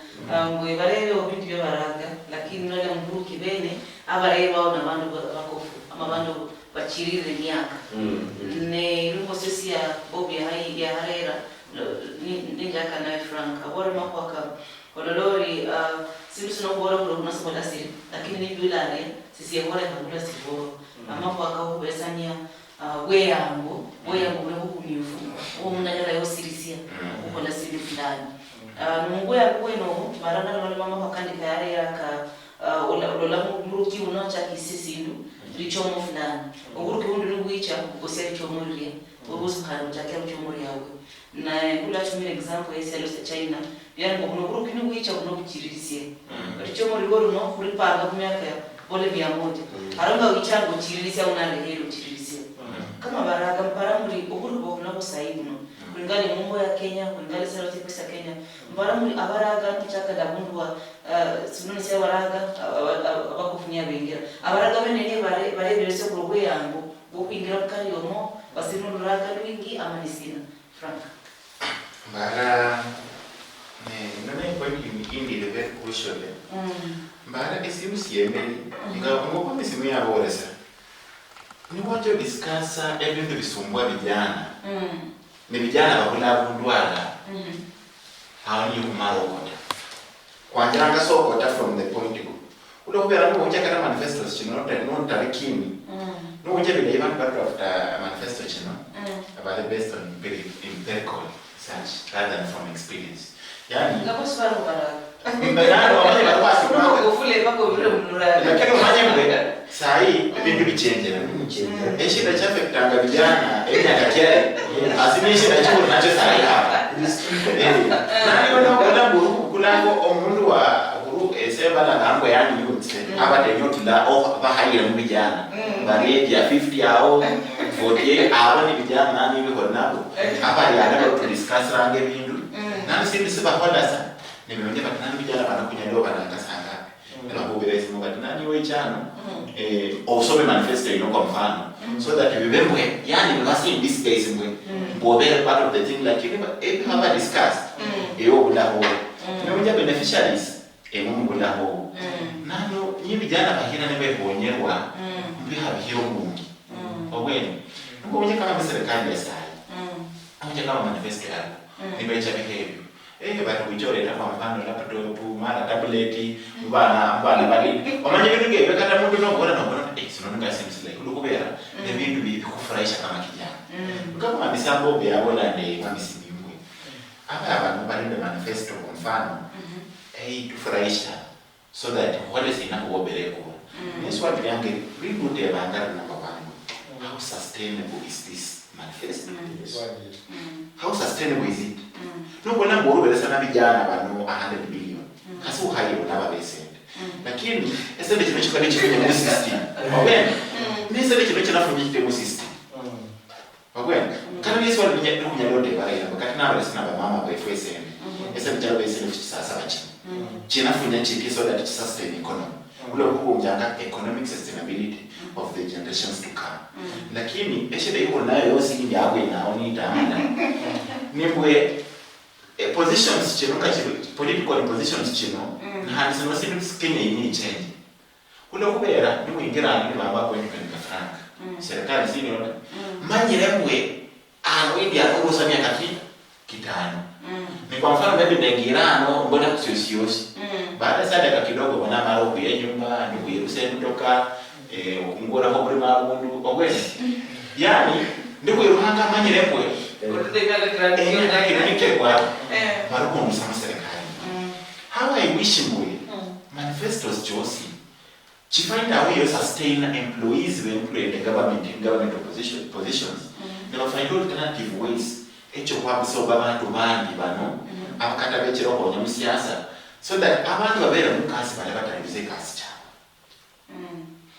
Mbwe barere obintu bya baraga, lakini nole muburuki bene abarere bao na bandu ba- bakofu ama bandu bachirire miaka. Ne irumbo sesi ya Bob ya hai ya harera, ninjaka naye Frank abore makwaka ololori. Sindu sino kubola kulo kunasobola siri, lakini nibyo ulale sisiebole kabula siboro. Amakwaka okubesania bweyango, bweyango buli bukumiufu, omundu anyala yosirisia okukhola sindu fulani. Nomubweyango bwenobo, maranga nalolema amakhuwa kandi kayarera ka olola muruki uno achakisia sindu lichomo fulani. Oburuki bundi nibwicha bukosia lichomo lilia, obusi khandi buchakia lichomo liawe. Naye ngulachumira example yesialo sia China, yani mbu buno buruki nibwicha buno buchiririsie. Lichomo lilio luno khulipanga khumiaka ya bole mia moja. Aro nga wichanga uchiririsie, aundi alekhere uchiririsie. Kama baraga mpara muli oburuki bwabunabwo sayi buno, khulingana mumbo ya Kenya, khulingana esialo siefwe sia Kenya, mpara muli abaraga nichakala abundu wa sinono sia baraga abakofu niabengira. Abaraga bene niye bareberesia khuli obweyango bwokhwingira mukari omo, basiri noluraga lwingi ama nisina. Frank. Mbara, ne, ino ne point indi iri very crucial. Mbara esindu siemeri, nga ngoko misimu yaboresa. Niwacha odiscussa ebindu bisumbua vijana. Ne vijana babula avundu ala. Awo niyo khumara okota. Khwanjiranga sokota from the point go. Khulwokhubera niwucha kata manifestos chino notari kini. Niwucha bilayi bandu badrafta manifesto chino, abali based on empiri- empirical research rather than from experience. Yani, ngabo sibali khubaranga. Mbe yani wamanye bali khwasoma. Nokofule mpaka obire muluranga. Lakini omanye mbe sahi ebindu bichenjera. Eshida chiaffectanga vijana emyaka kiale asi ni eshida chikuli nacho sahi hapa. Eh, nani wena okola mbu kulanga omundu wa kuru ese balanga mbu yani youths, abatenya otula bahayire mu vijana bali age ya fifty awo, forty-eight awo ni vijana nani biholi nabo abali ana bali tudiscussranga ebindu nani sindu sibahola sa. Nibiwonye bati nani vijana bano kunyala obarangasanga. Nibakhubira esimu bati nani iwe ichano, eh, osome manifesto ino kwa mfano, so that bibe mbwe yani bibasi in this case mbwe mbobere part of the thing, lakini ba- ebikhaba discuss ewe obulaho. Niwuja beneficiaries emwe mubulaho. Nano nyi vijana bahira nibebonyerwa mubikha bihira omungi obwene. Nibwo wunye kama muserikali ya sayi, awunye kama manifesto yako nibecha biha ebyo. Eh, bati wicha oleta kwa mfano laptop, mara tablet, mubana, mubana bali. Omanye bindu ngebyo kata mundu nobola nobola eh sino nga seems like. Lukubera ne bindu bi- bikufurahisha kama kijana. Kama mami Sambo byabola ne mami Simimbwe. Aba abantu bali ne manifesto kwa mfano. Eh, tufurahisha. So that khole sina khuwobere ekura. Ne swali liange lindutebanga lino babandu, how sustainable is this manifesto? How sustainable is it? Nobona mbu oruberesa na vijana bano a hundred billion, khasi ukhayibona babesende. Lakini esende chino chikali chifunye mu system. Obwene, ne esende chino chinafunyikite mu system. Obwene, kata neswali ninya- nikhunyala oteba raila mbu kata nabalesina bamama befwe esende, esende chalo besende fuchisasaba chino, chinafunya chiki so that chisustain economy? Khulwa khukhunjanga economic sustainability of the generations to come. Lakini eshida ikhuli nayo yosi indi abwenawo nitanda nimbwe eh, positions chino nga chiri political positions chino, nahandi sino sindu Kenya yini ichenje. Khulwa khubera niwingira ano nibamba appointment ya Frank, serikali sinyola. Manyire mbwe ano indi ano urusa miaka ki kitano. Ni kwa mfano maybe nengira ano mbona kusiosiosi. Baada ya sadaka kidogo bona mara okuya nyumba, nikuyirusa emutoka, eh, okungurakho buli mabundu obwene. Yani ndikwirukhanga manyire mbwe enyanga ino nikekwa mara okhundusa muserikali. How I wish mbwe manifestos chiosi chifind a way yo sustain employees be employed government in government opposition positions, ne bafind alternative ways echo khwabusomba bandu bandi bano abakata bechera okhonya musiasa, so that abandu babere mukasi bale batandize ekasi chabwe.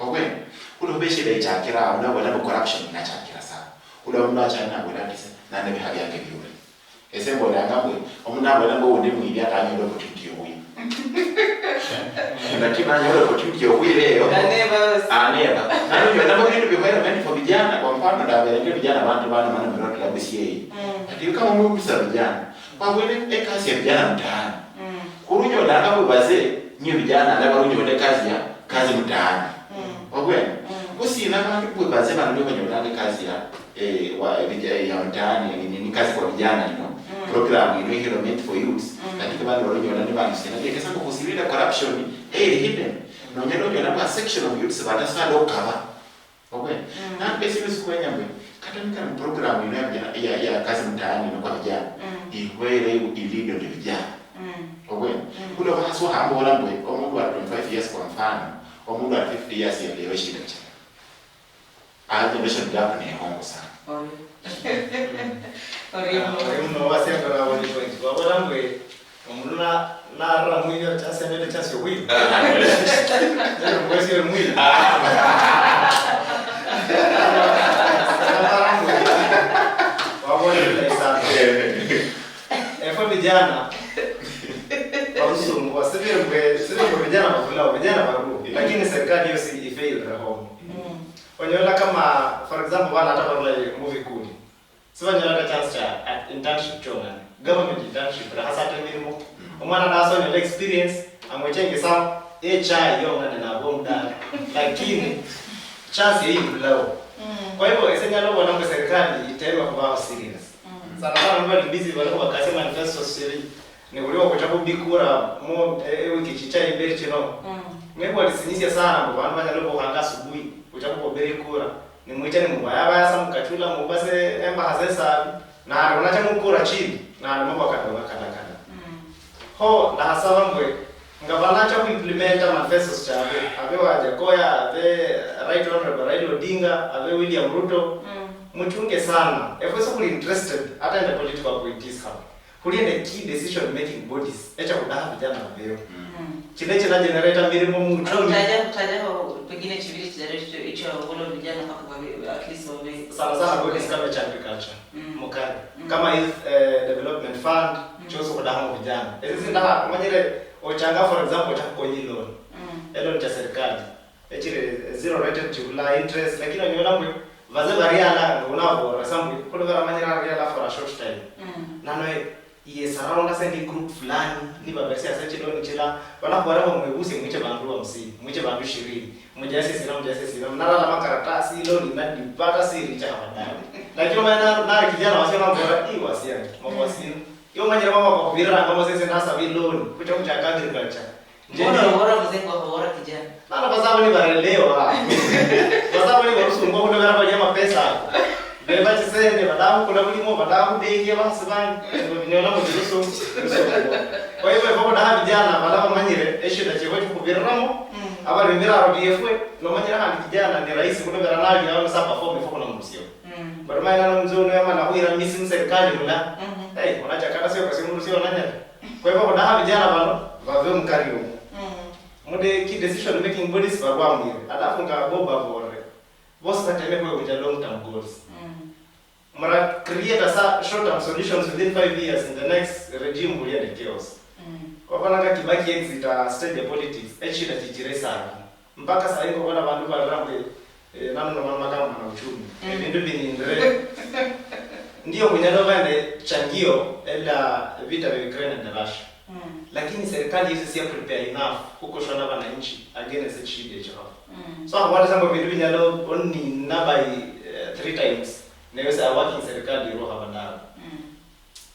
Obwene, khulwa khuba eshida ichakira awo, nabona mbu corruption inachakira sana. Khulwa omundu achali nabwira ati se, nane biha byange biure. Ese mbolanga mbwe, omundu nabwira mbu undi mwibi ata anyola opportunity yobuya. Lakini nanyola opportunity yokhwira eyo. Aneba. Aneba. Nalo nyola mu bintu bikhwera many for vijana, kwa mfano, ndabere ndio vijana bantu bano mana mrotla busiei. Ati kama mumisa vijana, kwabwene ekasi ya vijana mtaani. Kurunyolanga mbu baze, nyo vijana, alaba runyola ekasi ya, kazi mtaani. Obwene. Busina bantu bwe baze bano ndio banyolanga ekasi ya, eh, wa, eh, vija-, eh, ya mtaani, eh, ni, ni kazi kwa vijana, you know. Program ino ihilo meant for youths, lakini bano balinyola ni bandu sina. Ndio kesa kukusilira corruption, eh, hidden. Nonyala onyola kwa section of youths batasala okaba. Obwe. Na pesa ino sikwenya mbwe. Kata nikali mu program ino ya, ya, ya kazi mtaani ino kwa vijana. Ikwere ilido ni vijana. Obwe. Kule wasi wahambola mbwe, omundu wa twenty-five years kwa mfano, omundu wa fifty years ya leo shida cha. Ah, generation gap ni hongo sana. Orio. Orio. Orio muno wasiakora wali point. Wabola mbwe, omundu na, narira mwibyo, chance nende chance yokhwiba. Nende mwesi oli mwibyo. Wabola mbwe. Wabola mbwe sana. Efwe vijana, warusumbwa, sivyo mbwe, sivyo mbwe vijana vavulao, vijana varuo. Lakini serikali yosi ifailire homo. Onyola kama, for example, bana hata barula mu vikuli. Sibanyolanga chance cha, uh, internship chong'ane. Government internship, rahasa hata emirimo. Omwana nasa onyola experience, amwechenge sa echai yong'ane nabo omudala. Lakini, chance eyi ibulao. Kwa hivyo, ese nyala obona mbu serikali itema kubaho serious. Sana sana niba busy bali khubakasia manifestos chiri. Ne buli okhucha khubikura mu, eh, ewiki chicha imberi chino. Nebwalisinyisia sana mbu bandu banyala obukhanga asubuhi, khucha khukhobera ikura, nimwicha nimubayabaya sa mukachula mubase embaha sesabi, nandi munacha mukura chindi, nandi mubwa kadonga kadakada. Kho ndahasaba mbwe, nga banacha khuimplementa manifestos chabwe, abe Wajakoya, abe Right Honorable Raila Odinga, abe William Ruto, muchunge sana. Efwe sikhuli interested, ata nende political appointees khaba. Khuli nende key decision making bodies, echa khudaha vijana vaveo. Chino china generate mirimo muchumi. Utaja, utajaho pengine chivili chitatu icho, icho wolo vijana mpaka vave, at least vave. Sana sana bodies kama cha agriculture, mukari. Kama youth, eh, development fund, chosi khudaha mu vijana. Ezi zindaha, umanyire, ochanga, for example, ocha khukonyi loan. E loan cha serikali. Echiri zero rate chibula interest, lakini onyola mbwe, vaze variala, nga unavorera sa mbwe, khulubera manyira ariala for a short time. Nano, yes, around ase ndi group fulani, nibaveresia ase chiloni chila, balakhubora bamwebuse mwiche bandu hamsini, mwiche bandu ishirini, mujasie sina, mujasie sina, munarala makaratasi, loan inadipata siri cha habadari. Lakini omanya na, nari kijana wasia nambora, "Ii, wasia, makwasina." Yo manyira mama kwa kubirira, kama sese ndasaba loan, kucha kucha agriculture. Mbona obora mzee kwa obora kijana? Nano basaba ni barelewa. Basaba ni barusungwa kuno bera bali amapesa ako. Beba chisende, badaha kula bulimo, badaha kudengia bahasi bani. Binyola mu birusu. Kwa hivyo, kwa kudaha vijana, bala bamanyire, eshida chebwe chukubiriramo, abali mbira R D F we, nomanyira handi kijana ni rahisi kuno bera nali, ano sa perform ifo kuna musio. But maina no mzee uno yamala kuira misi mu serikali mula. Hey, unacha kata sio kasi mulu sio nanyala. Kwa hivyo, khudaha vijana vano, vave mukari umu. Mude ki decision making bodies varwamwire. Alafu nga Bob avorere. Bosi vateme khwevunja long term goals. Mura create sa short term solutions within five years in the next regime will end chaos. Wavona nga Kibaki exit a stage ya politics, echida chichire sana. Mpaka sahi ngobona vandu varira mbu, eh, nano nomano makama na uchumi. Evindu vinindire. Ndio munyala ova nende changio ela vita vya Ukraine and Russia. Lakini serikali yesu siya prepare enough kukoshona vananchi against echishida echo. So, akhwata sa mbu vindu vinyala onina by, eh, three times. Nayo sa working serikali iroha vanavo.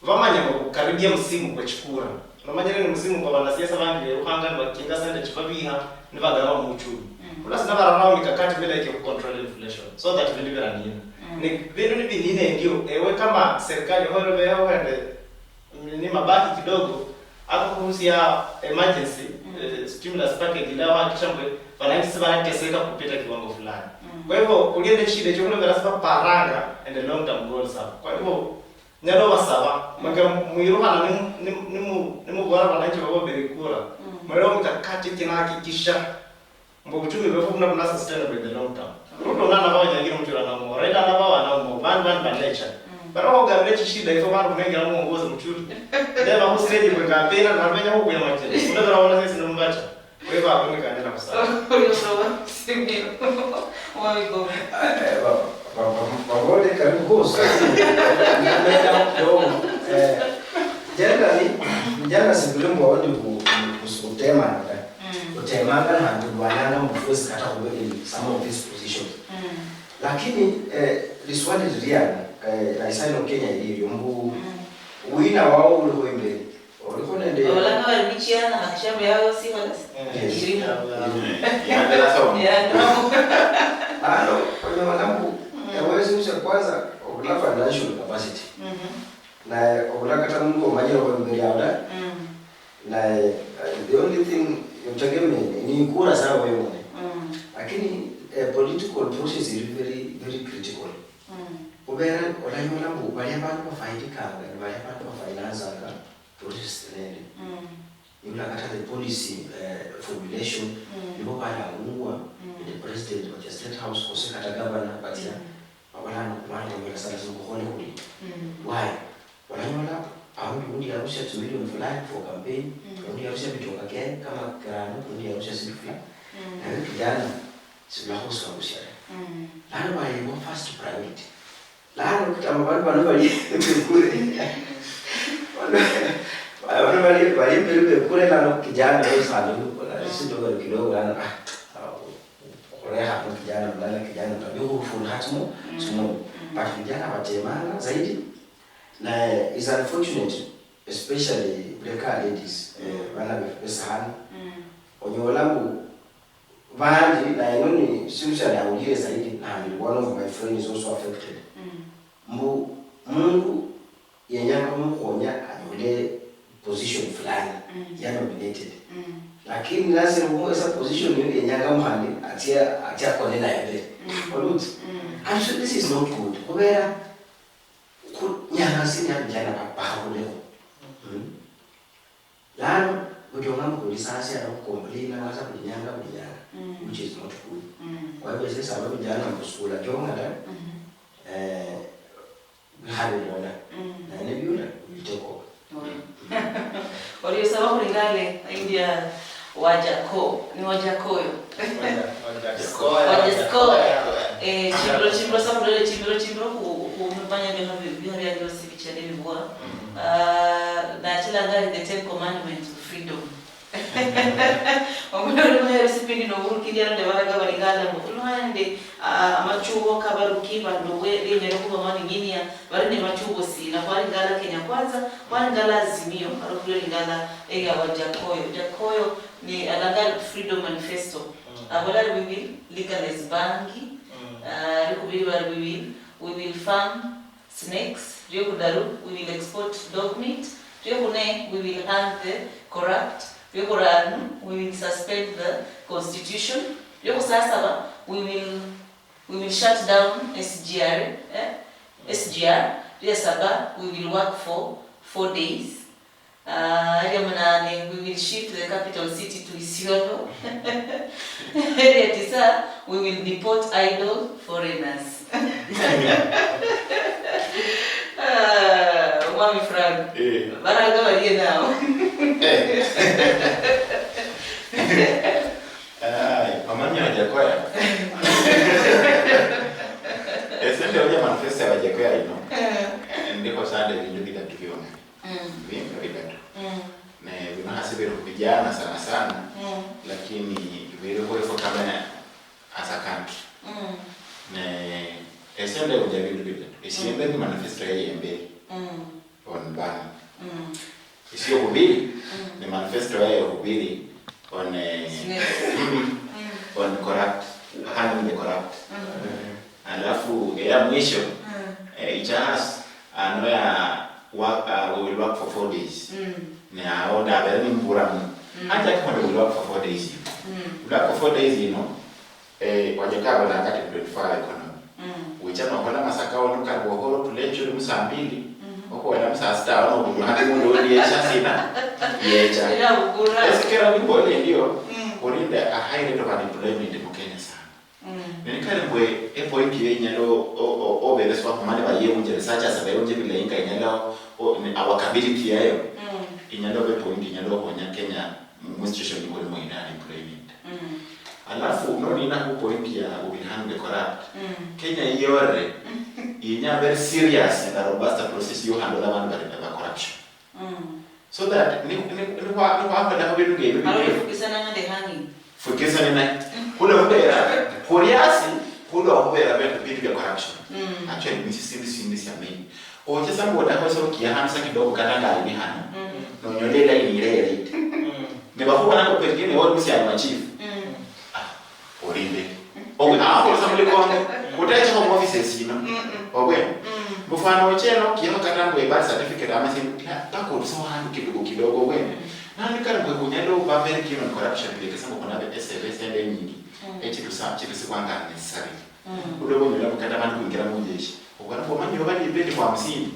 Vamanya mbu kukaribia musimu kwa chikura. Nomanyire ni musimu kwa vanasiasa vangi verukhanga nivakinga sente chivaviha nivagaba muchumi. Khulasi navararao mikakati milayi kya kucontrol inflation so that vindu viranina. Ni vindu nivinina endio, ewe kama serikali ohoyere veho hende ni mabaki kidogo, ako khurusia emergency, eh, stimulus package ila wahakikisha mbu vananchi sivanateseka kupita kiwango fulani. Kwa hivyo, kuli nende shida echo khulobera sivaparanga and long term goals avo. Kwa hivyo, nyala obasaba, mwenge mwirukhana nimu-, nimu-, nimu-, nimubola abananchi babobere ikura, muleo mikakati kinahakikisha mbu obuchumi bwefu buna buna sustainable in the long term. Ruto nana bao nyangire muchura na umo, Raila na bao ana umo, bandu bandi balecha. Barao gabire chishida ifo bandu kunengira mu uongozi muchuri. Ndeba hu stage kwe kampeni na benya hukuya machine. Kuna bera wala sisi numbacha. Bakhulikane na busa. Oyo uloba simio. Wabigoma. Eh, ba- ba- ba- babole karibu kosi. Nenda kidogo. Eh, generally, vijana sivile mbu wao ni ku- ku- kutemana ta. Kutemanga na kulwananga mbu first kata kube in some of these positions. Lakini eh, liswali liliana eh, na isaino Kenya ilivyo mbu wina wao uliko imbeli oliko nende Olanga bali muchiana makishambo yao sikhola. Yes. Ilimu. Yandela sawa. Yandomo. Lano onyola mbu ewesi usia kwanza obula financial capacity naye obula kata mundu omanyire oba imberi awo da naye uh, the only thing utegemee ni ikura zawe wewe mwene lakini eh, political process is very very critical khubera olanyola mbu bali abandu bafaidikanga ni bali abandu bafainansanga process nende Yula kata the policy uh, formulation nibo balangungwa nende president bacha state house kose kata governor bacha babolana kubana onyola sana sana kukhole kuli why olanyola aundi undi yarusia tsimilioni fulani for campaign undi yarusia mitoka ke kama kirano undi yarusia sindu fulani nawe kijana sibulakho usibarusia ta lano bayibwa first priority Lano kutama bandu bano bali bekure. Bandu bano bali bali mbere bekure lano kijana leo sana nuko la sisi ndio bali kidogo lano ah kureha kwa kijana mlala kijana ndio kufuna hatimu simu. But vijana watemanga zaidi na is unfortunate especially black ladies eh, bana befesa hano. Onyola mbu Bandi, na ino ni sindu sya ndawulire zaidi, nandi one of my friend is also affected. Mbu mundu yenyanga khumukhonya anyole position fulani ya nominated. Lakini nasiri khumuhesa position iyo yenyanga mukhandi atsia atsia akone naye mbere. Oluti. And so this is not good. Khubera khu nyanga sini ya vijana bakhabuleho. Lano bujonga mbu kuli sasi ata khukomplaina wasa buli nyanga buli nyanga which is not good. Kwa hivyo sisi aba vijana mbu sukula jonga ta eh bikhali lona naye nibiula we will take over. Orio saba khulingale india wajako ni wajakoyo. Wajaskoya. Eh, chimbiro chimbiro sakhulole chimbiro chimbiro khumipanya bikha bikha bia biosi bichende bibwa. Ah, nachilanga ari the ten commandments of freedom. Omundu oli muheru sipindi noburuki ndi alonde baraga bali ngala mbu khulwa nende ah, amachubo kabaruki bandu bwe benyere khuba maning'inia bali ne machubo sina khwali ngala Kenya Kwanza khwali ngala Azimio ari khulwa lingala eya wa Jakoyo Jakoyo ni alanga Freedom Manifesto. Abola ari we will legalize bangi. Ah, ari khubiri bari we will we will farm snakes. Riokhutaru, we will export dog meat. Riokhune, we will hunt the corrupt. Riokhuranu, we will suspend the constitution. Riokhusasaba, we will we will shut down S G R. Eh? S G R. Riasaba, we will work for four days. Ah, eria munane, we will shift the capital city to Isiolo. Eria tisa, we will deport idle foreigners. Ah, Mwami Frank, eh. Baranga barie nao. Ai, omanya ojakoya. Ese ndio manifesto ya wajakoya ino. Eh. Ndiko sande bindu bitatu byona. Bindu bitatu. Ne bino hasi biri khuvijana sana sana, lakini biri khwefu kama as a country. Ne esie ndevunja bindu bitatu. Esiembe ni manifesto ya yemberi on bank. Esiokuviri ni manifesto ya yokuviri on eh, on corrupt, handling the corrupt. Alafu eya mwisho eh, ichahas anoya work, uh, we will work for four days. Ne awo ndabere nimbura mu acha kama we will work for four days. We will work for four days, you know. Eh, wajaka abona kati twenty-four hour economy. Wicha nohola masaka ono kali bohoro tulecho ni musaa mbili. Okwela musaa sita ono bulu hati mundu oli yecha sina. Yecha. Esikera ni bole ndio. Kulinde a high rate of unemployment mu Kenya sana. Nenikali mbwe epoint yo inyala obereswa khumani bayewunje researchers bayewunje bilayi nga inyala our capability yayo inyala obe point inyala okhonya Kenya mu situation yikholimo ine unemployment. Mm. Alafu nonina khu point ya ubirihano be corrupt. Mm. Kenya iyore inya very serious and a robust process yo handle abantu bari ba corruption. Mm. So that ni ni ni kwa ni kwa kwa kwa bintu ngebyo. Aro bibiri. Fukisana nende hanging. Fukisana naye. Kule kubera kuriasi kule kubera bintu bintu bya corruption. Mm. Actually ni sindi sindi sya main. Oche sambo da kwa so kia hamsa kidogo kata ngali ni hano. Mm. No nyole la ni ile ile. Mm. Ne bakubona ko pengine wao kusiana na chief. Mm. Ah, olinde. Obwe, abakhulisa muli Congo, utayachakho mu offices yino. Mm-mm. Obwe, mm, mufano ocheno, kiho kata mbu a birth certificate ama sindu, la, paka otuse handu kidogo kidogo, obwe. Mm. Nandi kali mbu kunyala oba very keen on corruption, lekesa mbu khuna be S L S ende nyingi. Mm. Echitu sa, chitu sikwanga necessary. Mm. Kudogo nyola mbu kata bandu kuingira mu jeshi. Obwana mbu omanyire obali ipeti kwa hamsini.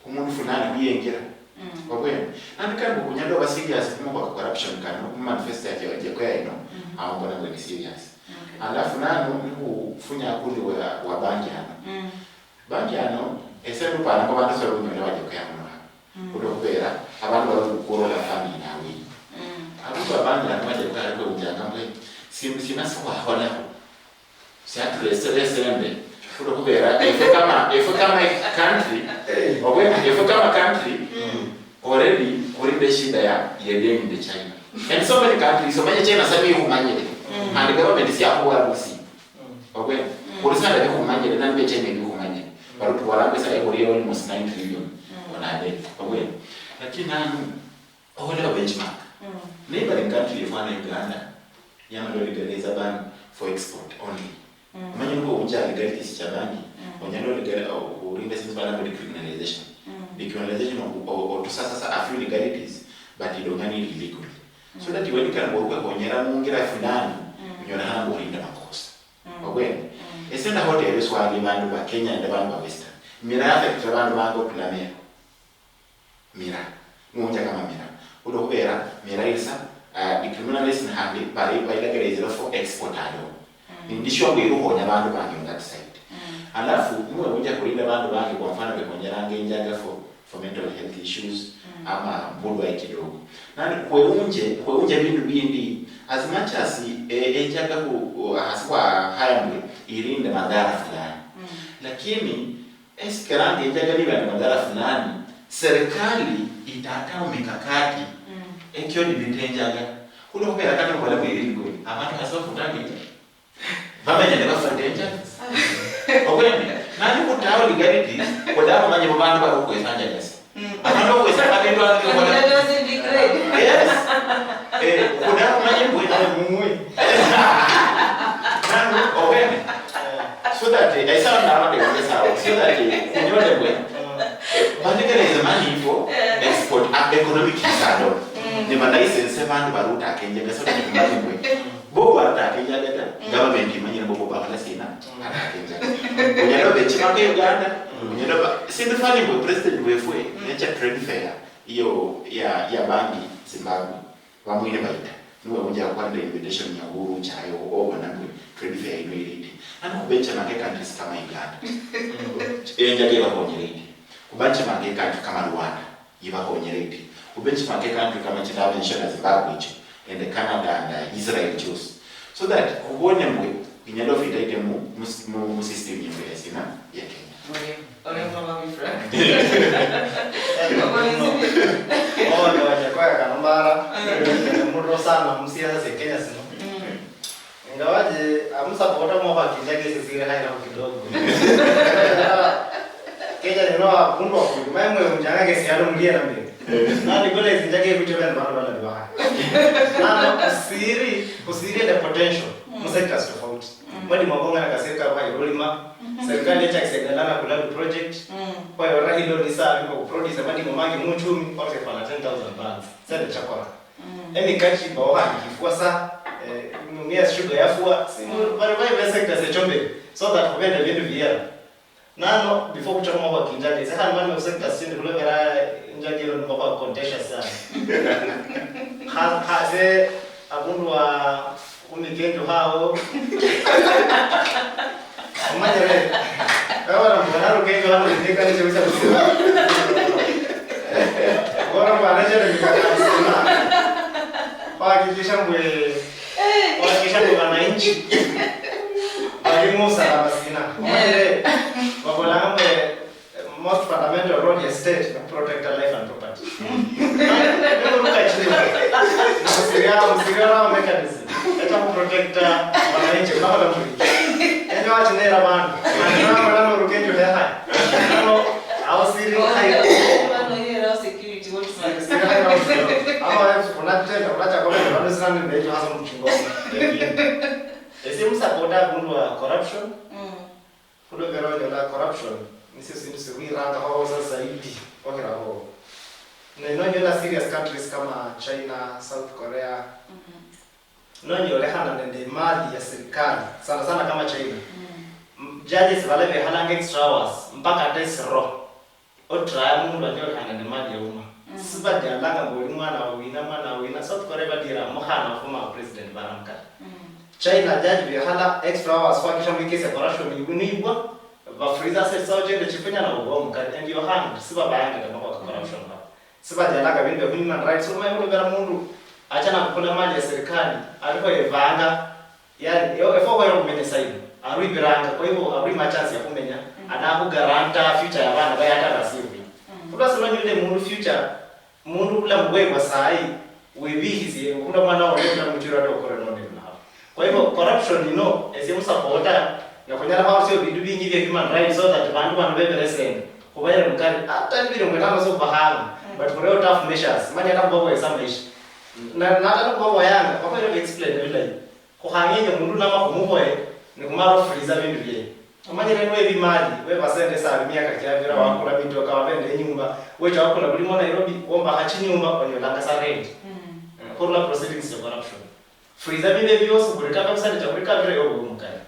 Omundu fulani khuyengira. Mm. Obwene. Nandi kandi mbu khunyala oba serious mumakhuwa ka corruption kano, mu manifesto ya Jacob ino, mm, awo mbona mbu ni serious. Okay. Alafu nano nikhufunya akundi wa, wa bangi ano. Mm. Bangi ano, ese ndupana mbu bandu sibali khunyola wa Jacob muno hano. Mm. Khulwo khubera, abandu bali khukura oba family nawe. Mm. Abandu abangi ano wa Jacob ali khwewunjanga mbu, "Sindu sina sikhwakholakho." Siatulesere esembe, khulwo khubera efwe kama, efwe kama country, obwe, efwe kama country, mm, already khuli nende shida ya, ya deni nende China. And so many countries, omanye China sa bikhumanyire. Mm. And government siakhubola busi. Mm. Obwe, mm, khuli sa nende bikhumanyire, nani be China bikhumanyire. Mm. But tubola mbu sa ekhuli almost nine trillion. Mm. Onade. Obwe. Lakini nanu, okhola benchmark. Mm. Neighboring country yefwana Uganda, yamala olegalize bandu for export only. Mm. Omanye nibo owunja legalities cha bangi, mm, onyala olegalize, o-, olinda sindu bana decriminalization. Mm. Decriminalization o-, o-, otusa sasa a few legalities, but idonga ni illegal. So, mm, that iwe nikali mbu okwekhonyera mungira fulani, mm, onyolekhana mbu olinda makosa. Mm. Obwene. Mm. Ese ndahotera eswali bandu ba Kenya nende bandu ba Western. Mira affect bandu bange otulamera. Mira. Niwunja kama mira. Khulwo khubera mira isa, ah, decriminalized khandi bari bayilekelezera for export alone. Mm. Nindi sure mbu irukhonya bandu bange on that side. Mm. Alafu, niwewunja khulinda bandu bange, kwa mfano, bekhonyeranga enjaga for, for mental health issues, mm, ama bulwaye kidogo. Nani, khwewunje, khwewunje bindu bindi, as much as, eh, enjaga khu, hasi wa haya mbu irinde madhara fulani. Mm. Lakini, esikeranga enjaga niba nende madhara fulani, serikali itatawo mikakati, mm, ekio nimita enjaga. Khulwo khubera kata obole bwiriri kwe, abandu khasi bafutanga enjaga. Bamenya nibafuta enjaga. Obwene, nani khutawo legalities, khudakhumanya mubandu bali okhwesa enjaga si. Mm. Abandu okhwesa abandu bali okhwesa. Yes. Eh, khudakhumanya mbwe. Nani, obwene. So that, eh, I sound now, they want to sound. So that, eh, kunyole mbwe. But there is money for export, uh, economic disorder. Mm. Ni ba license bandu baruta kenje, so that money mbwe. Bo barutaka enjaga ta, mm, government imanyire mbu bo bakhola sina, mm, ataka enjaga. Unyala obenchmark Uganda, mm, unyala oba, sindu fani mbu president wefwe, mm, necha trade fair, iyo ya, ya bangi Zimbabwe, bamwine bayita. Niwe unja kwa nde invitation ya Uhuru, chayo, obona mbu trade fair ino iri iti. Ano kubenchmark countries kama Uganda. Mm. Enjaga ibakhonyere iti. Kubenchmark country kama Rwanda. Yibakhonyere iti, khubenchmark country kama chindamention Zimbabwe icho, nende Canada and, uh, Israel chosi. So that khubone mbwe inyala ofita ite mu, mu, mu, mu system yefu ya sina ya Kenya. Orio, orio mama mi Frank. Orio mama mi. Orio wacha kwa kanombara. Mm. Mudro sana musiasa se Kenya sino. Mm. Ingawaje, amusapota mwa khwakinja kesi siri high level kidogo. Kenya nino akundu wa kundi, maye mwe unjanga kesi yalo muliera mbere. Nandi kola izinja ke kucho bana bana bana bana. Nano kusiri, kusiri the potential, mm, mu sectors tofauti. Mm. Mwadi mwabonga na kasirika kwa irulima, mm-hmm, serikali echa kisendelana kula project, mm, kwa yora hilo ni saa kwa produce madi mwangi mu uchumi, kwa kwa ten thousand pounds. Sende chakora. Mm. Emikati bawo khandi khifwa sa, eh, mumia sugar yafwa, si, mm, bari bayi be sector sechombere, so that khubende bindu biyera. Nano, before kuchoma kwa kinjage, se khandi mani mu sector sindi khulobera injage ino ni kwa contentious sana. Kha, kha se, abundu wa, Kumi kenjo hao. Omanyire. Ewe na mwana ro kenjo hao, ni kani chawisa kusema. Bora mwana chale ni kaka kusema. Wahakikisha mbwe, wahakikisha mbwe wananchi walimu usalama sina. Omanyire, wabolanga mbwe, most fundamental role ya state ni protect life and property. Ndio ruka chini. Msiria, msiria rawa mechanism. Eta protect wananchi, unaona mbwe. Enyo wachinera bantu. Ndio wana rukenyo leha. Ndio, au siri. Security, what? Ama wewe unatenda, unachagua kwa ndio sana ndio hasa mchingo. Ese musapota abundu wa corruption. Mm. Khulobera onyola corruption, nisio sindu sirwirangaho sa zaidi okhiraho. Ne nonyola serious countries kama China, South Korea, nonyolekhana nende imali ya serikali, sana sana kama China. M-, judges bala bekhalanga extra hours, mpaka ata esiro. Otraya mundu anyolekhana nende mali ya umma. Sibajalanga mbu oli mwana wa wina, mwana wa wina. South Korea badira mukhana wa former president baramukali. China judge bekhala extra hours khwakisha mbu ikesi ya corruption ibunibwa, ba freeze assets sao chende chifunya na ubwa mukali. And your hand, sibabayanga kama kwa corruption ba. Sibajalanga bintu bya human rights. Umanye ulobera mundu acha nakukula mali ya serikali, alikho evanga, yani, e-, efwe okhwera okhumenya saino, arwibiranga, kwa hivyo arwima chance ya khumenya, anakhugaranta future ya bana baye ata basiubula. Khulwa sino nyule mundu future, mundu bulamu bwe bwa sayi, webikhisie, khulwa mwana wole bulamu chiro ata okore nonde bulamu. Kwa hivyo corruption ino, esie musapota, ne khunyala khwarusia bindu bingi bya human rights so that bandu bano bebere sende, khubaire mukari, ata nibiri mwetano so bahanga, but khureo tough measures, manya ata khubaboyesa maisha. Na, nata nikhubaboyanga, bakhoere explain bilayi. Khukhang'enje mundu nama khumuboye, nikhumala khufreeza bindu bie. Omanyire niwe bimali, weba sente sa miaka kiavira, wakula mitoka, wabe nende inyumba, wecha wakula bulimo Nairobi, wombakha chinyumba, onyolanga sa rent. Eh, khurula proceedings ya corruption. Freeza bindu ebio biosi, khurecover percentage ya khurecover yo buli mukali.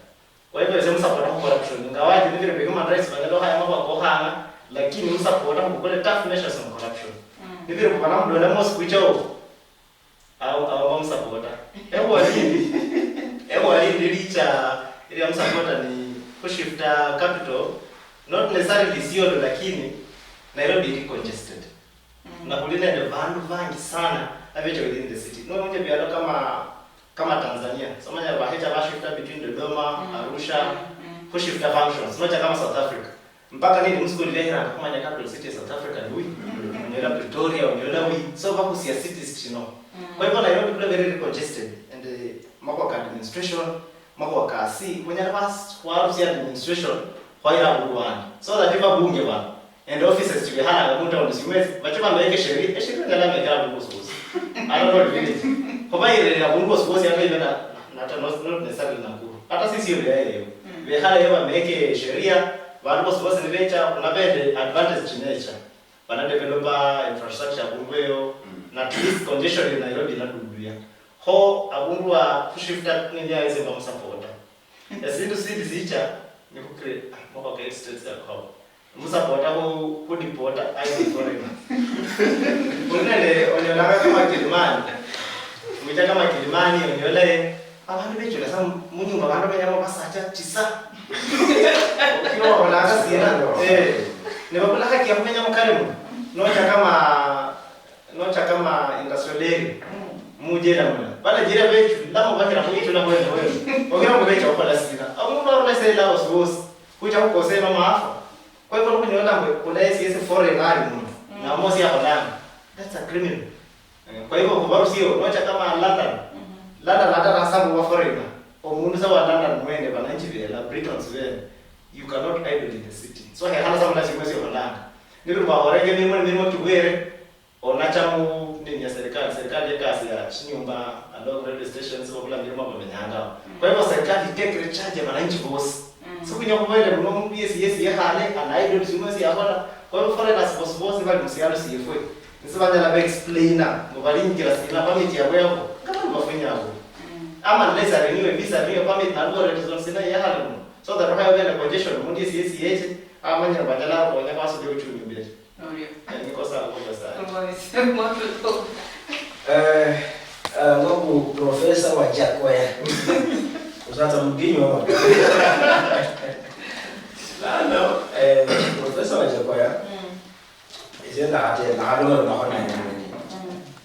Kwa hivyo, ese musapota khu corruption. Ingawaje nibiri bi human rights banyala okhaya makhuwa kokhanga, lakini musapota khubukule tough measures on corruption. Nibiri khubana mudole mosi kwicha obo, Abo, abo bamusapota. Ewa lindi, ewa lindi licha, ili bamusapota ni kushifta capital, not necessarily Isiolo, lakini Nairobi ili congested. Na kuli nende bandu bangi sana abecha within the city. No, nje bialo kama, kama Tanzania. Somanya bahecha bashifta between Dodoma, Arusha, kushifta functions. Nocha kama South Africa. Mpaka nindi musikuli lehera khumanya capital city ya South Africa ni wi. Onyola Pretoria, onyola wi. So bakusia cities chino. Kwa hivyo Nairobi kule very congested and, eh, makhuwa ka administration, makhuwa ka si, munyala bas-, khwarusia administration, khwaira abundu wandi. So that if abunge bano, and offices chibekhalanga mu town simwesi, bache bameke sheria, esheria nyala mekera abundu wosi wosi. Ata no village. Khubayirira abundu wosi wosi ata ibe na, na, not necessarily Nakuru. Ata sisi yo yayo. Bekhale yo bameke sheria, bandu bosi bosi nibecha, khuna bende advantage chinecha. Bana developer infrastructure abundu eyo, na at least congestion ya Nairobi inaduduya. Kho abundu wa kushifta nini ya ese bamusapota. Esindu sindi sicha, ni ku create, ah, moko ke states ya kwa. Musapota ku, ku deport I D foreigners. Kunene onyolanga kama Kilimani. Mwicha kama Kilimani, onyole abandu bechula sa munyumba, abandu benyamo basacha chisa. Kino wabolanga sina. Eh, ne babula haki ya kumenya mukali muno. Nocha kama, nocha kama industrial area. Mujela muna. Bana jira bechula, mo bakira kuichula kwene wewe. Okira mubecha okola sina. Omundu arula sela osuosi. Kucha kukosema maafa. Kwa hivyo, nikunyola mbwe, kuna esi esi foreign ali muno. Na mosi akholanga. That's a criminal. Eh, kwa hivyo, khubarusio, nocha kama London. London ata nasabu wa foreigner. Omundu sa wa London mwene, bananchi bela, Britons bene. You cannot idle in the city. So, hekhana sa muna chimwe sio kholanga. Nibiru bakhorenge mirimo, mirimo kibwere, onacha mu nini ya serikali, serikali yekasi ya chinyumba, along railway stations, babula mirimo bamenyanga. Kwa hivyo, serikali itekere charge ya wananchi bosi. Sikunya khuboyele muno omundu yesi yesi yekhale, ana idle sino yesi yakhola. Kwa hivyo foreigners bosi bosi bali musialo siefwe. Nisi banyala ba explaina, mbu bali injira sina permit yabwe yabo. Kama ni bafunya abo. Ama unless a renew a visa, renew a permit, na luwa reason sina yekhale muno. So that okhayo bene congestion, omundu yesi yesi yeche, amanyira banyala khukonya basubye uchumi imberi. Orio. Eh, nikosa khukonya sana. Orio. Eh, eh, ngoku Professor Wajakoya. Usatsa mudinyu wama. Lano, eh, Professor Wajakoya. Ise ndahate, ndahalomalombaho naye mwenye.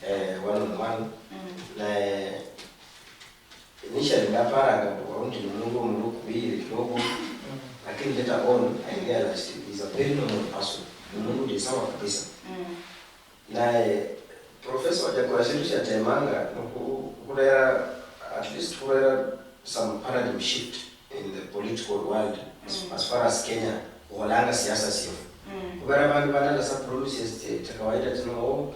Eh, one on one. Naye kidogo, lakini later on I realized he's a very normal person. Ni mundu uli sawa kabisa. Naye Professor Wajackoyah shindu shatemanga ni ku-, kurera, at least kurera some paradigm shift in the political world as, as far as Kenya, khukholanga siasa siefu. Khubera bandu banalasa promises tsia, tsia kawaida tsino, oh,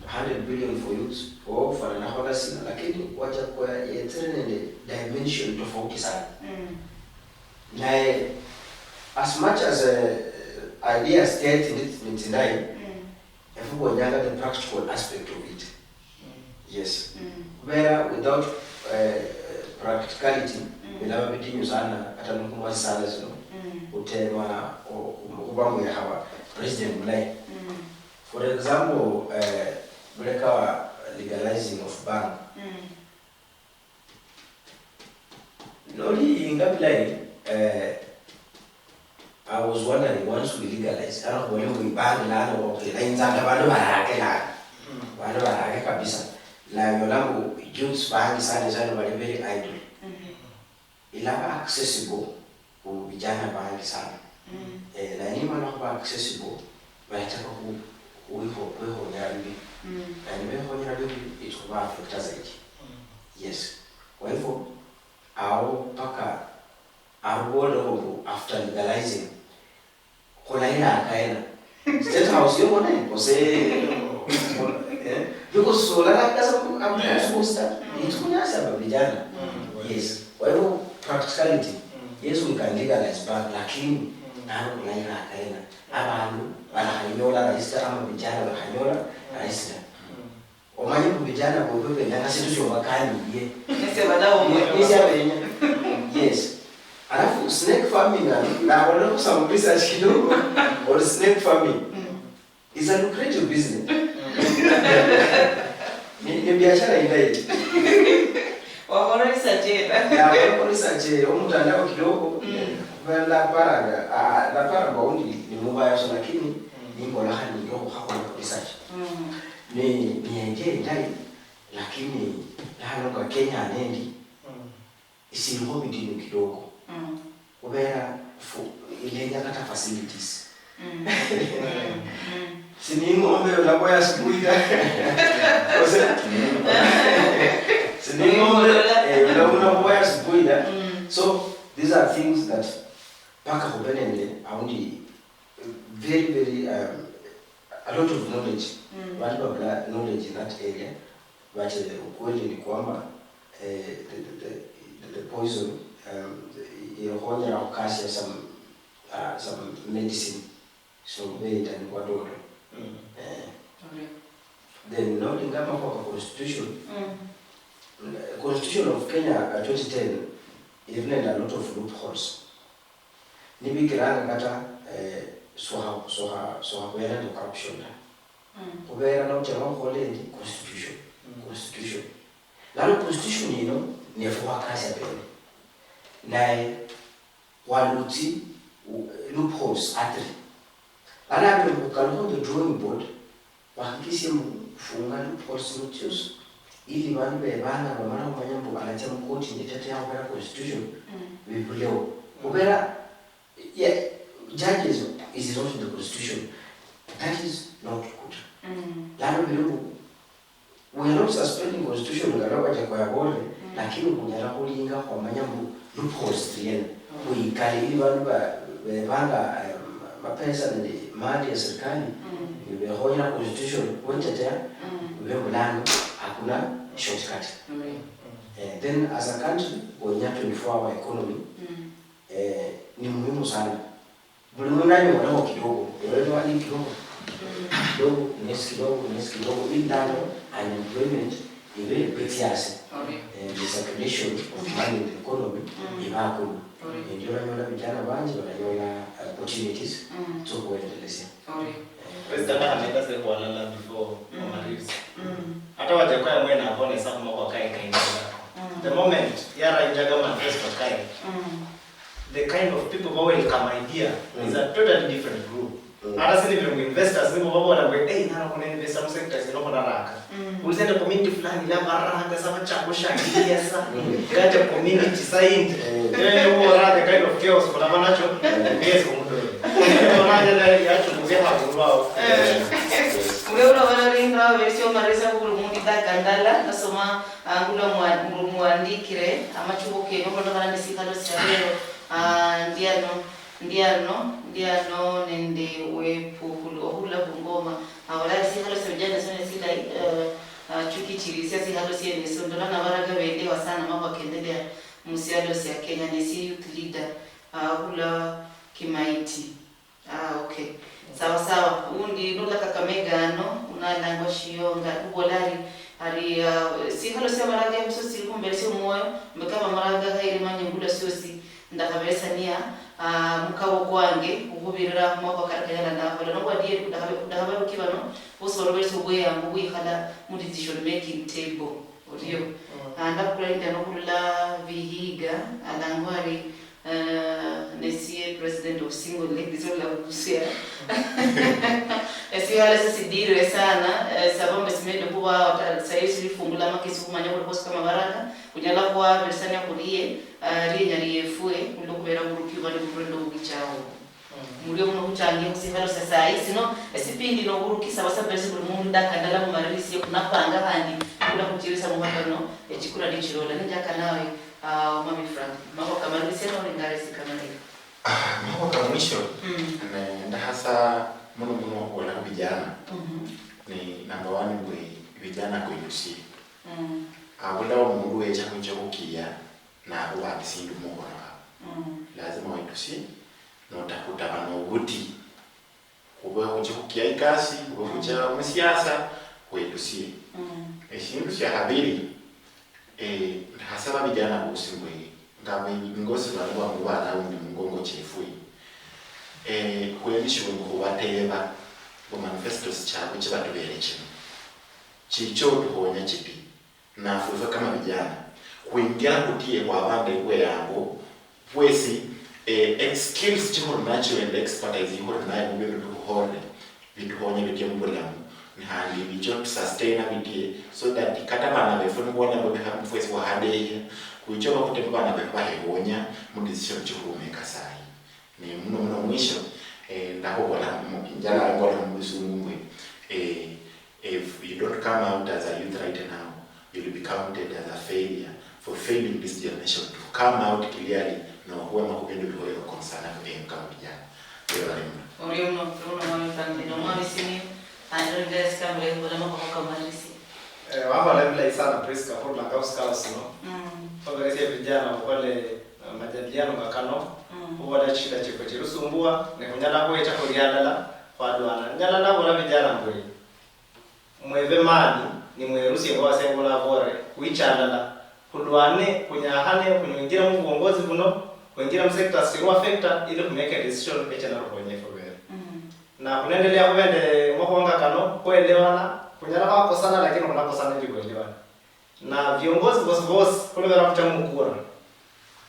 hundred billion for youths, oh, fwana nakhola sina, lakini Wajackoyah yetsere nende dimension tofauti sana. Naye, as much as, eh, ideas tsia tsindi ni tsindayi, efwe khwenyanga the practical aspect of it. Yes. Khubera without, eh, practicality, bilaba bitinyu sana, kata nikhumwa sisala sino, khutema o-, khuba mbu yakhaba president mulayi. For example, eh, buleka legalizing of bank. Noliyinga bulayi, eh, I was wondering, once we legalize, ano khubone mbu ibangi lano, okay, nayinzanga bandu barake lano. Bandu barake kabisa. Nanyola mbu youths bangi sana sana bali very idle. Ilaba accessible khu vijana bangi sana. Eh, na nimala khuba accessible, balataka khu-, khwiho-, khwikhonyera bibi. Na nibekhonyera bibi, it khuba affecta zaidi. Yes. Kwa hivyo, ao mpaka arubolekho mbu after legalizing, khulaira akaena. State House yomone, kose, eh, because solaraka sa abusu busa, itukunyasa ba vijana. Yes. Kwa hivyo, practicality, yes, we can legalize, but lakini, nalo khulaira akaena. Abandu balakhanyola rahisi ta, ama vijana balakhanyola rahisi ta. Omanye mbu vijana vovwe venyanga sindu siovakaniye. Nise balawo mwe. Nise abenya. Yes. Alafu snake farming ano, nabolera some research kidogo on snake farming. It's a lucrative business. Ni, ni biashara indayi. Wakora research ena. Nabolera research, eh, omutandao kidogo. Kubera ndaparanga, ah, ndaparanga undi ni mubaya so, lakini nimbola khandi ndio khakhola research. Ni, ni idea indayi, lakini lano nga Kenya nendi, isilikho bidinyu kidogo. Khubera fu-, ilenya kata facilities. Sining'ombe unaboya asubuhi da. Ose-, sining'ombe, eh, una-, unaboya asubuhi da. So, these are things that paka khube nende aundi very, very, um, a lot of knowledge. Bandu babula knowledge in that area, but, eh, ukweli ni kwamba, eh, the, the, the, the poison, um, ikhonyera khukasia some, uh, some medicine, so beyita ni kwadodo. Eh. Then nolinga amakhuwa ka constitution, constitution of Kenya, uh, twenty ten, iri nende a lot of loopholes. Nibikiranga kata, eh, sokha-, sokha-, sokhakhwera nende corruption ta. Khubera nochaka khukhola endi constitution. Constitution. Lano constitution yino nefwe khwakasia pene. Naye khwalutsi, u-, loopholes atri. Lano abere khukalukha on the drawing board, Bahakikishe mbu khufunga loopholes tsino tsiosi, ili bandu bebanga bamala khumanya mbu alatsia mukoti nende tata yakhubera constitution, bibulewo. Khubera, yeah, judges is not in the constitution. That is not good. Lano bili mbu, we are not suspending constitution nga lwa Wajackoyah yabolere, lakini khunyala khulinga khwamanya mbu loopholes tsiliena, khwikale ili bandu ba-, bebanga, eh, mapesa nende mali ya serikali, nibekhonyera constitution khwetetea, bibe bulano, hakuna shortcut. Eh, then as a country, khwenya twenty-four hour economy, eh, ni muhimu sana. Buli mundu anyolekho kidogo, ewe niwali kidogo, kidogo, nesi kidogo, nesi kidogo, ili lano unemployment ibe ipitsi asi. Eh, the circulation of money in the economy ibe akulu. Ndio olanyola vijana banji balanyola opportunities tsokhwendelesia. President akhameta sekhwalala before Mama Reeves. Ata Wajackoyah mwene akhonesa khumakhuwa kaye kainjila. The moment yarainjaga manifesto kaye, the kind of people who welcome idea is a totally different group. Ata sili bili investors nibo babola mbu, "Hey, nana khuna investa mu sectors ino khunaraka." Ulize nende community fulani, la baranga sa bachako shangilia sa. Kacha community sa indi. Eh. Ndio ile huo raha, the kind of chaos kuna manacho. Yes, kumdoro. Ndio maana ndio yacho kuzeha kwa wao. Mwe ula wala ringa, versio marisa kuru mundi da gandala, nasoma, ah, ngula mwa-, mu-, mwandikire, amachuko keno, kono kana nisikhalo sia lero, ah, ndiano, ndiano, ndiano nende wepukhulu, okhula Bungoma. Abola esikhalo sia vijana sino nesilayi, eh, ah, chukichirisia sikhalo siene esio, ndola nabaraga bendewa sana mambo akendelea musialo sia Kenya, nesie youth leader, ah, okhula Kimaiti. Ah, okay. Sawa sawa. Undi nula Kakamega ano, unalangwa Shionga, ubola ari, ari, ah, sikhalo sia maraga ya musosi sili khumberi sio mwoyo, mbe kama maraga khairi manye ngula siosi, ndakhabesania, ah, mukabo kwange, ukhubirira mumako kali kanyala ndakhola. Nobwa dieri kudakhabe-, kudakhabaruki bano, bosi baloberesa obweyangu bwikhala mu decision making table. Orio. Mm. Ah, ndakula india nokhurula Vihiga, alangwa ari, eh, nesie president of single ladies of Busia. Esihala sisidire sana, eh, saba mbe simende khuba ota-, sayo sirifungula amakesi khumanya khuli khosi kama baraka, khunyala khwaberesania khurie, eh, rienya riefwe, khulwo khubera buruki bali khurwendo bubichawo. Mm. Murio muno khuchangia khusikhalo sia sayi sino, esipindi nokhurukisa basabesi buli mundu dakandala mumaririsie khunapanga khandi khula khuchirisa mumakano, echikura nichilola, ninjaka nawe, ah, Omwami Frank. Mambo kamaririsie noli ngaresi kamalai. Ah, mambo ka mwisho, mm, ne ndahasa muno muno okhubola khu vijana. Mhm. Ni number one mbwe vijana kwetusie. Mm. Abulao omundu wecha khucha khukia nakhuba ati sindu mukhono khaba. Mm. Lazima wetusie, notakhuta bano obuti. Khube khucha khukia ikasi, khube khucha, mm, musiasa, khwetusie. Mm. Eshindu shia khabiri, eh, ndahasaba vijana bosi mbwe, nga be-, ngosi bano bamubala aundi mungongo chefwe, eh, khwemishibwe mbu khubateba mbu manifestos chiabwe chibatubere chino, chicho otukhonya chiti, nafwe efwe kama vijana, khwingira khutie khwabande bweyango, bwesi, eh, ex-, skills chikhuli nacho nende expertise yikhuli nayo mubindu bikhuholere, bitukhonye bitie mubulamu, ni khandi bicho tusustaina bitie, so that kata bana befu nibona mbu bikha-, fwesi khwahadehia, khwicha oba khutema bana befu bahehonya mu decision chikhumeka sayi. Ne muno muno mwisho, eh, ndakhubola mu-, njala mbola mulusungu mbwe, eh, if you don't come out as a youth right now, you'll be counted as a failure for failing this generation to come out clearly nokhwema khubindu bikhoyera okhukonsana enga mu vijana. Webale muno. Orio muno, muno mwami Franklin, omwami sini, andi olinga esikambula ekhubola makhuwa kamalirisi. Eh, wakhola bilayi sana Prisca, khurulanga khu sikao sino. Mm. Khuberesia vijana khukhole, eh, majadiliano nga kano, mm, khubola chishida chiefwe chirusumbua, ne khunyala khwecha khuli alala, khwalwana. Nyala nabola vijana mbwe, mwebe mani, nimwerusie ngwase ngula abore, khwicha alala, khulwane, khunyakhane, khwinjire mu buongozi buno, khwinjire mu sectors chiru affecta, ili khumeke decision echa narukhonye efwe bene. Mm. Na khunaendelea khuba nende makhuwa nga kano, khwelewana, khunyala khwakosana, lakini khunakosana ili khwelewana. Na viongozi vosi vosi, khulubera khucha mukura.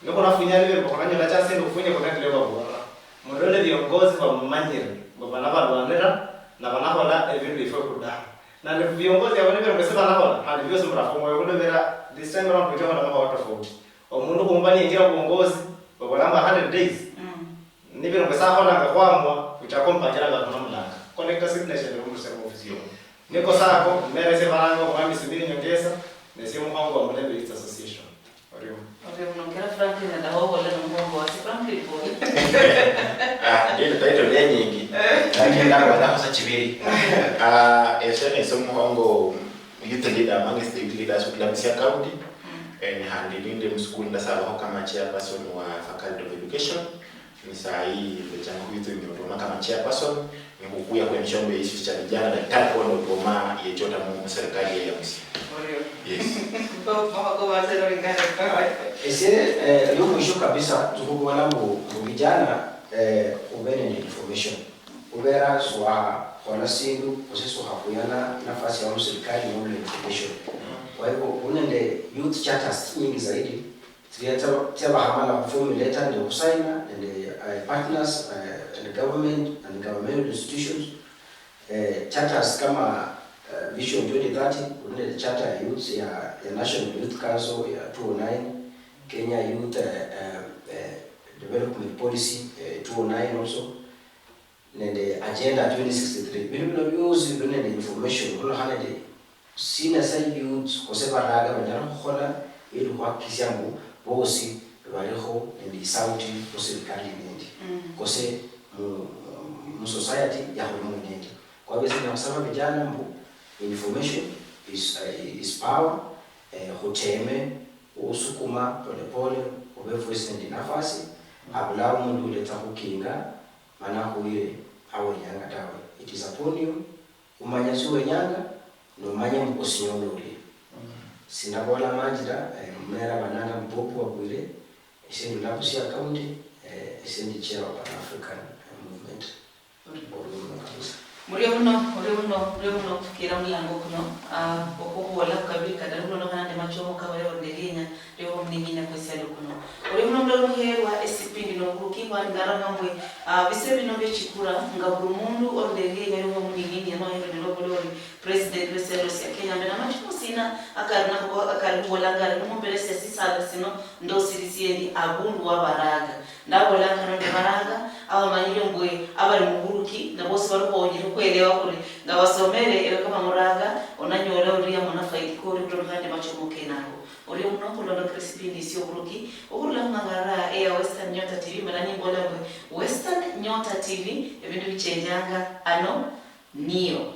Nikhunafunya nibiri mbu khunanyola cha sindu khufunye khunende liobaboolera. Mulole viongozi bamumanyire, mbu banabalwanira, na banakhola ebindu biefwe khudaha. Na ni viongozi abo nibiri mbu sibanakhola, khandi biosi murafu mwoyo khulubera this time around khucha khukhola makhuwa tofauti. Omundu khumba niyingira buongozi, babola mbu hundred days. Mm. Nibiri mbu sakholanga khwamwa, khuchaka omupangiranga khunamulanga. Collector signature ndio omurusia mu ofisi yomo. Niko sako, mmeresie baranga omwami Simiri Nyongesa, nesie omukhongo wa Mulembe Youth Association. Orio. Orio muno, kera Franklin adaha obola nomukhongo wase. Franklin, bola. Ah, ndio title ya nyingi. Eh. Lakini ndakhola sa chibiri. Ah, ese nese omukhongo youth leader amongst the youth leaders of Busia County. Mm. Eh, ni handi nindi musukulu ndasabaho kama chairperson wa Faculty of Education. Ni sahi mbechanga khwithunyia otwoma kama chairperson, ni khukuya khwemishongo ya issues cha vijana, daktari Kondo Otwoma yechota mu, mu serikali ye ya Busia. Orio. Yes. Ko, mama ko wase no lingana kawa. Ese, eh, yo mwisho kabisa, nzukhubola mbu, mbu vijana, eh, ube nende information. Ubera swakhola sindu, kose swakhakuyana nafasi ya musirikali nobula information. Mm. Kwa hivyo, unende youth charters nyingi zaidi, tsilia tsia-, tsiabahamala khuformulate nende khusaina nende, eh, partners, eh, and government and governmental institutions, eh, charters kama, Uh, Vision twenty thirty, khuli nende charter ya youth ya, ya National Youth Council ya two oh nine, Kenya Youth uh, uh, uh, Development Policy uh, two oh nine also, nende Agenda twenty sixty-three. Bindu bino biosi bili nende information khulondokhana nende sina sa youth kose baraga banyala khukhola ili khuhakikisha mbu bosi balikho nende isauti mu serikali nendi kose mu, mu society yakhuli mwenendi. Kwa hivyo sina khusaba vijana mbu information is, uh, is power. Eh, khuteme khusukuma polepole khube fwesi nende nafasi. Abulao omundu uletsa khukinga mana akhuwire awenyanga tawe. It is upon you. Umanya siwenyanga, nomanya mbu osinyole orie. Sindabola manji ta, eh, mumera bananga mbu Bob Wabwire, esie ndi Labusia County, eh, esie ndi chair wa Pan African Movement. Orio muno kabisa. Murio muno, murio muno, murio muno khufukira mulango kuno, ah, okhubola kabili kadaru khulondokhana nende machomo kabayo nende lienya lioba omuning'inia kwesialo kuno. Orio muno mulala muherwa esipindi noburuki khwali ngarama mbwe, ah, bise bino biechikura nga buli mundu oli nende lienya lioba omuning'inia nohero nende obole oli President wesialo sia Kenya, mbe namachumo sina akari nako, akari khubolanga ari nimumberesia sisala sino ndosirisieni abundu wa baraga. Ndabolanga nende baraga abamanyire mbwe abali muburuki, na bosi bali khwonyere khwelewa khuri nga basomere ewe kama muraga, onanyola oria muna faidi kori khulondokhana nende machomo kenako. Orio muno khulondokhera esipindi esioburuki okhurula khumang'ara eya Western Nyota T V, mana nimbola mbwe Western Nyota T V, ebindu bichenjanga ano. Nio.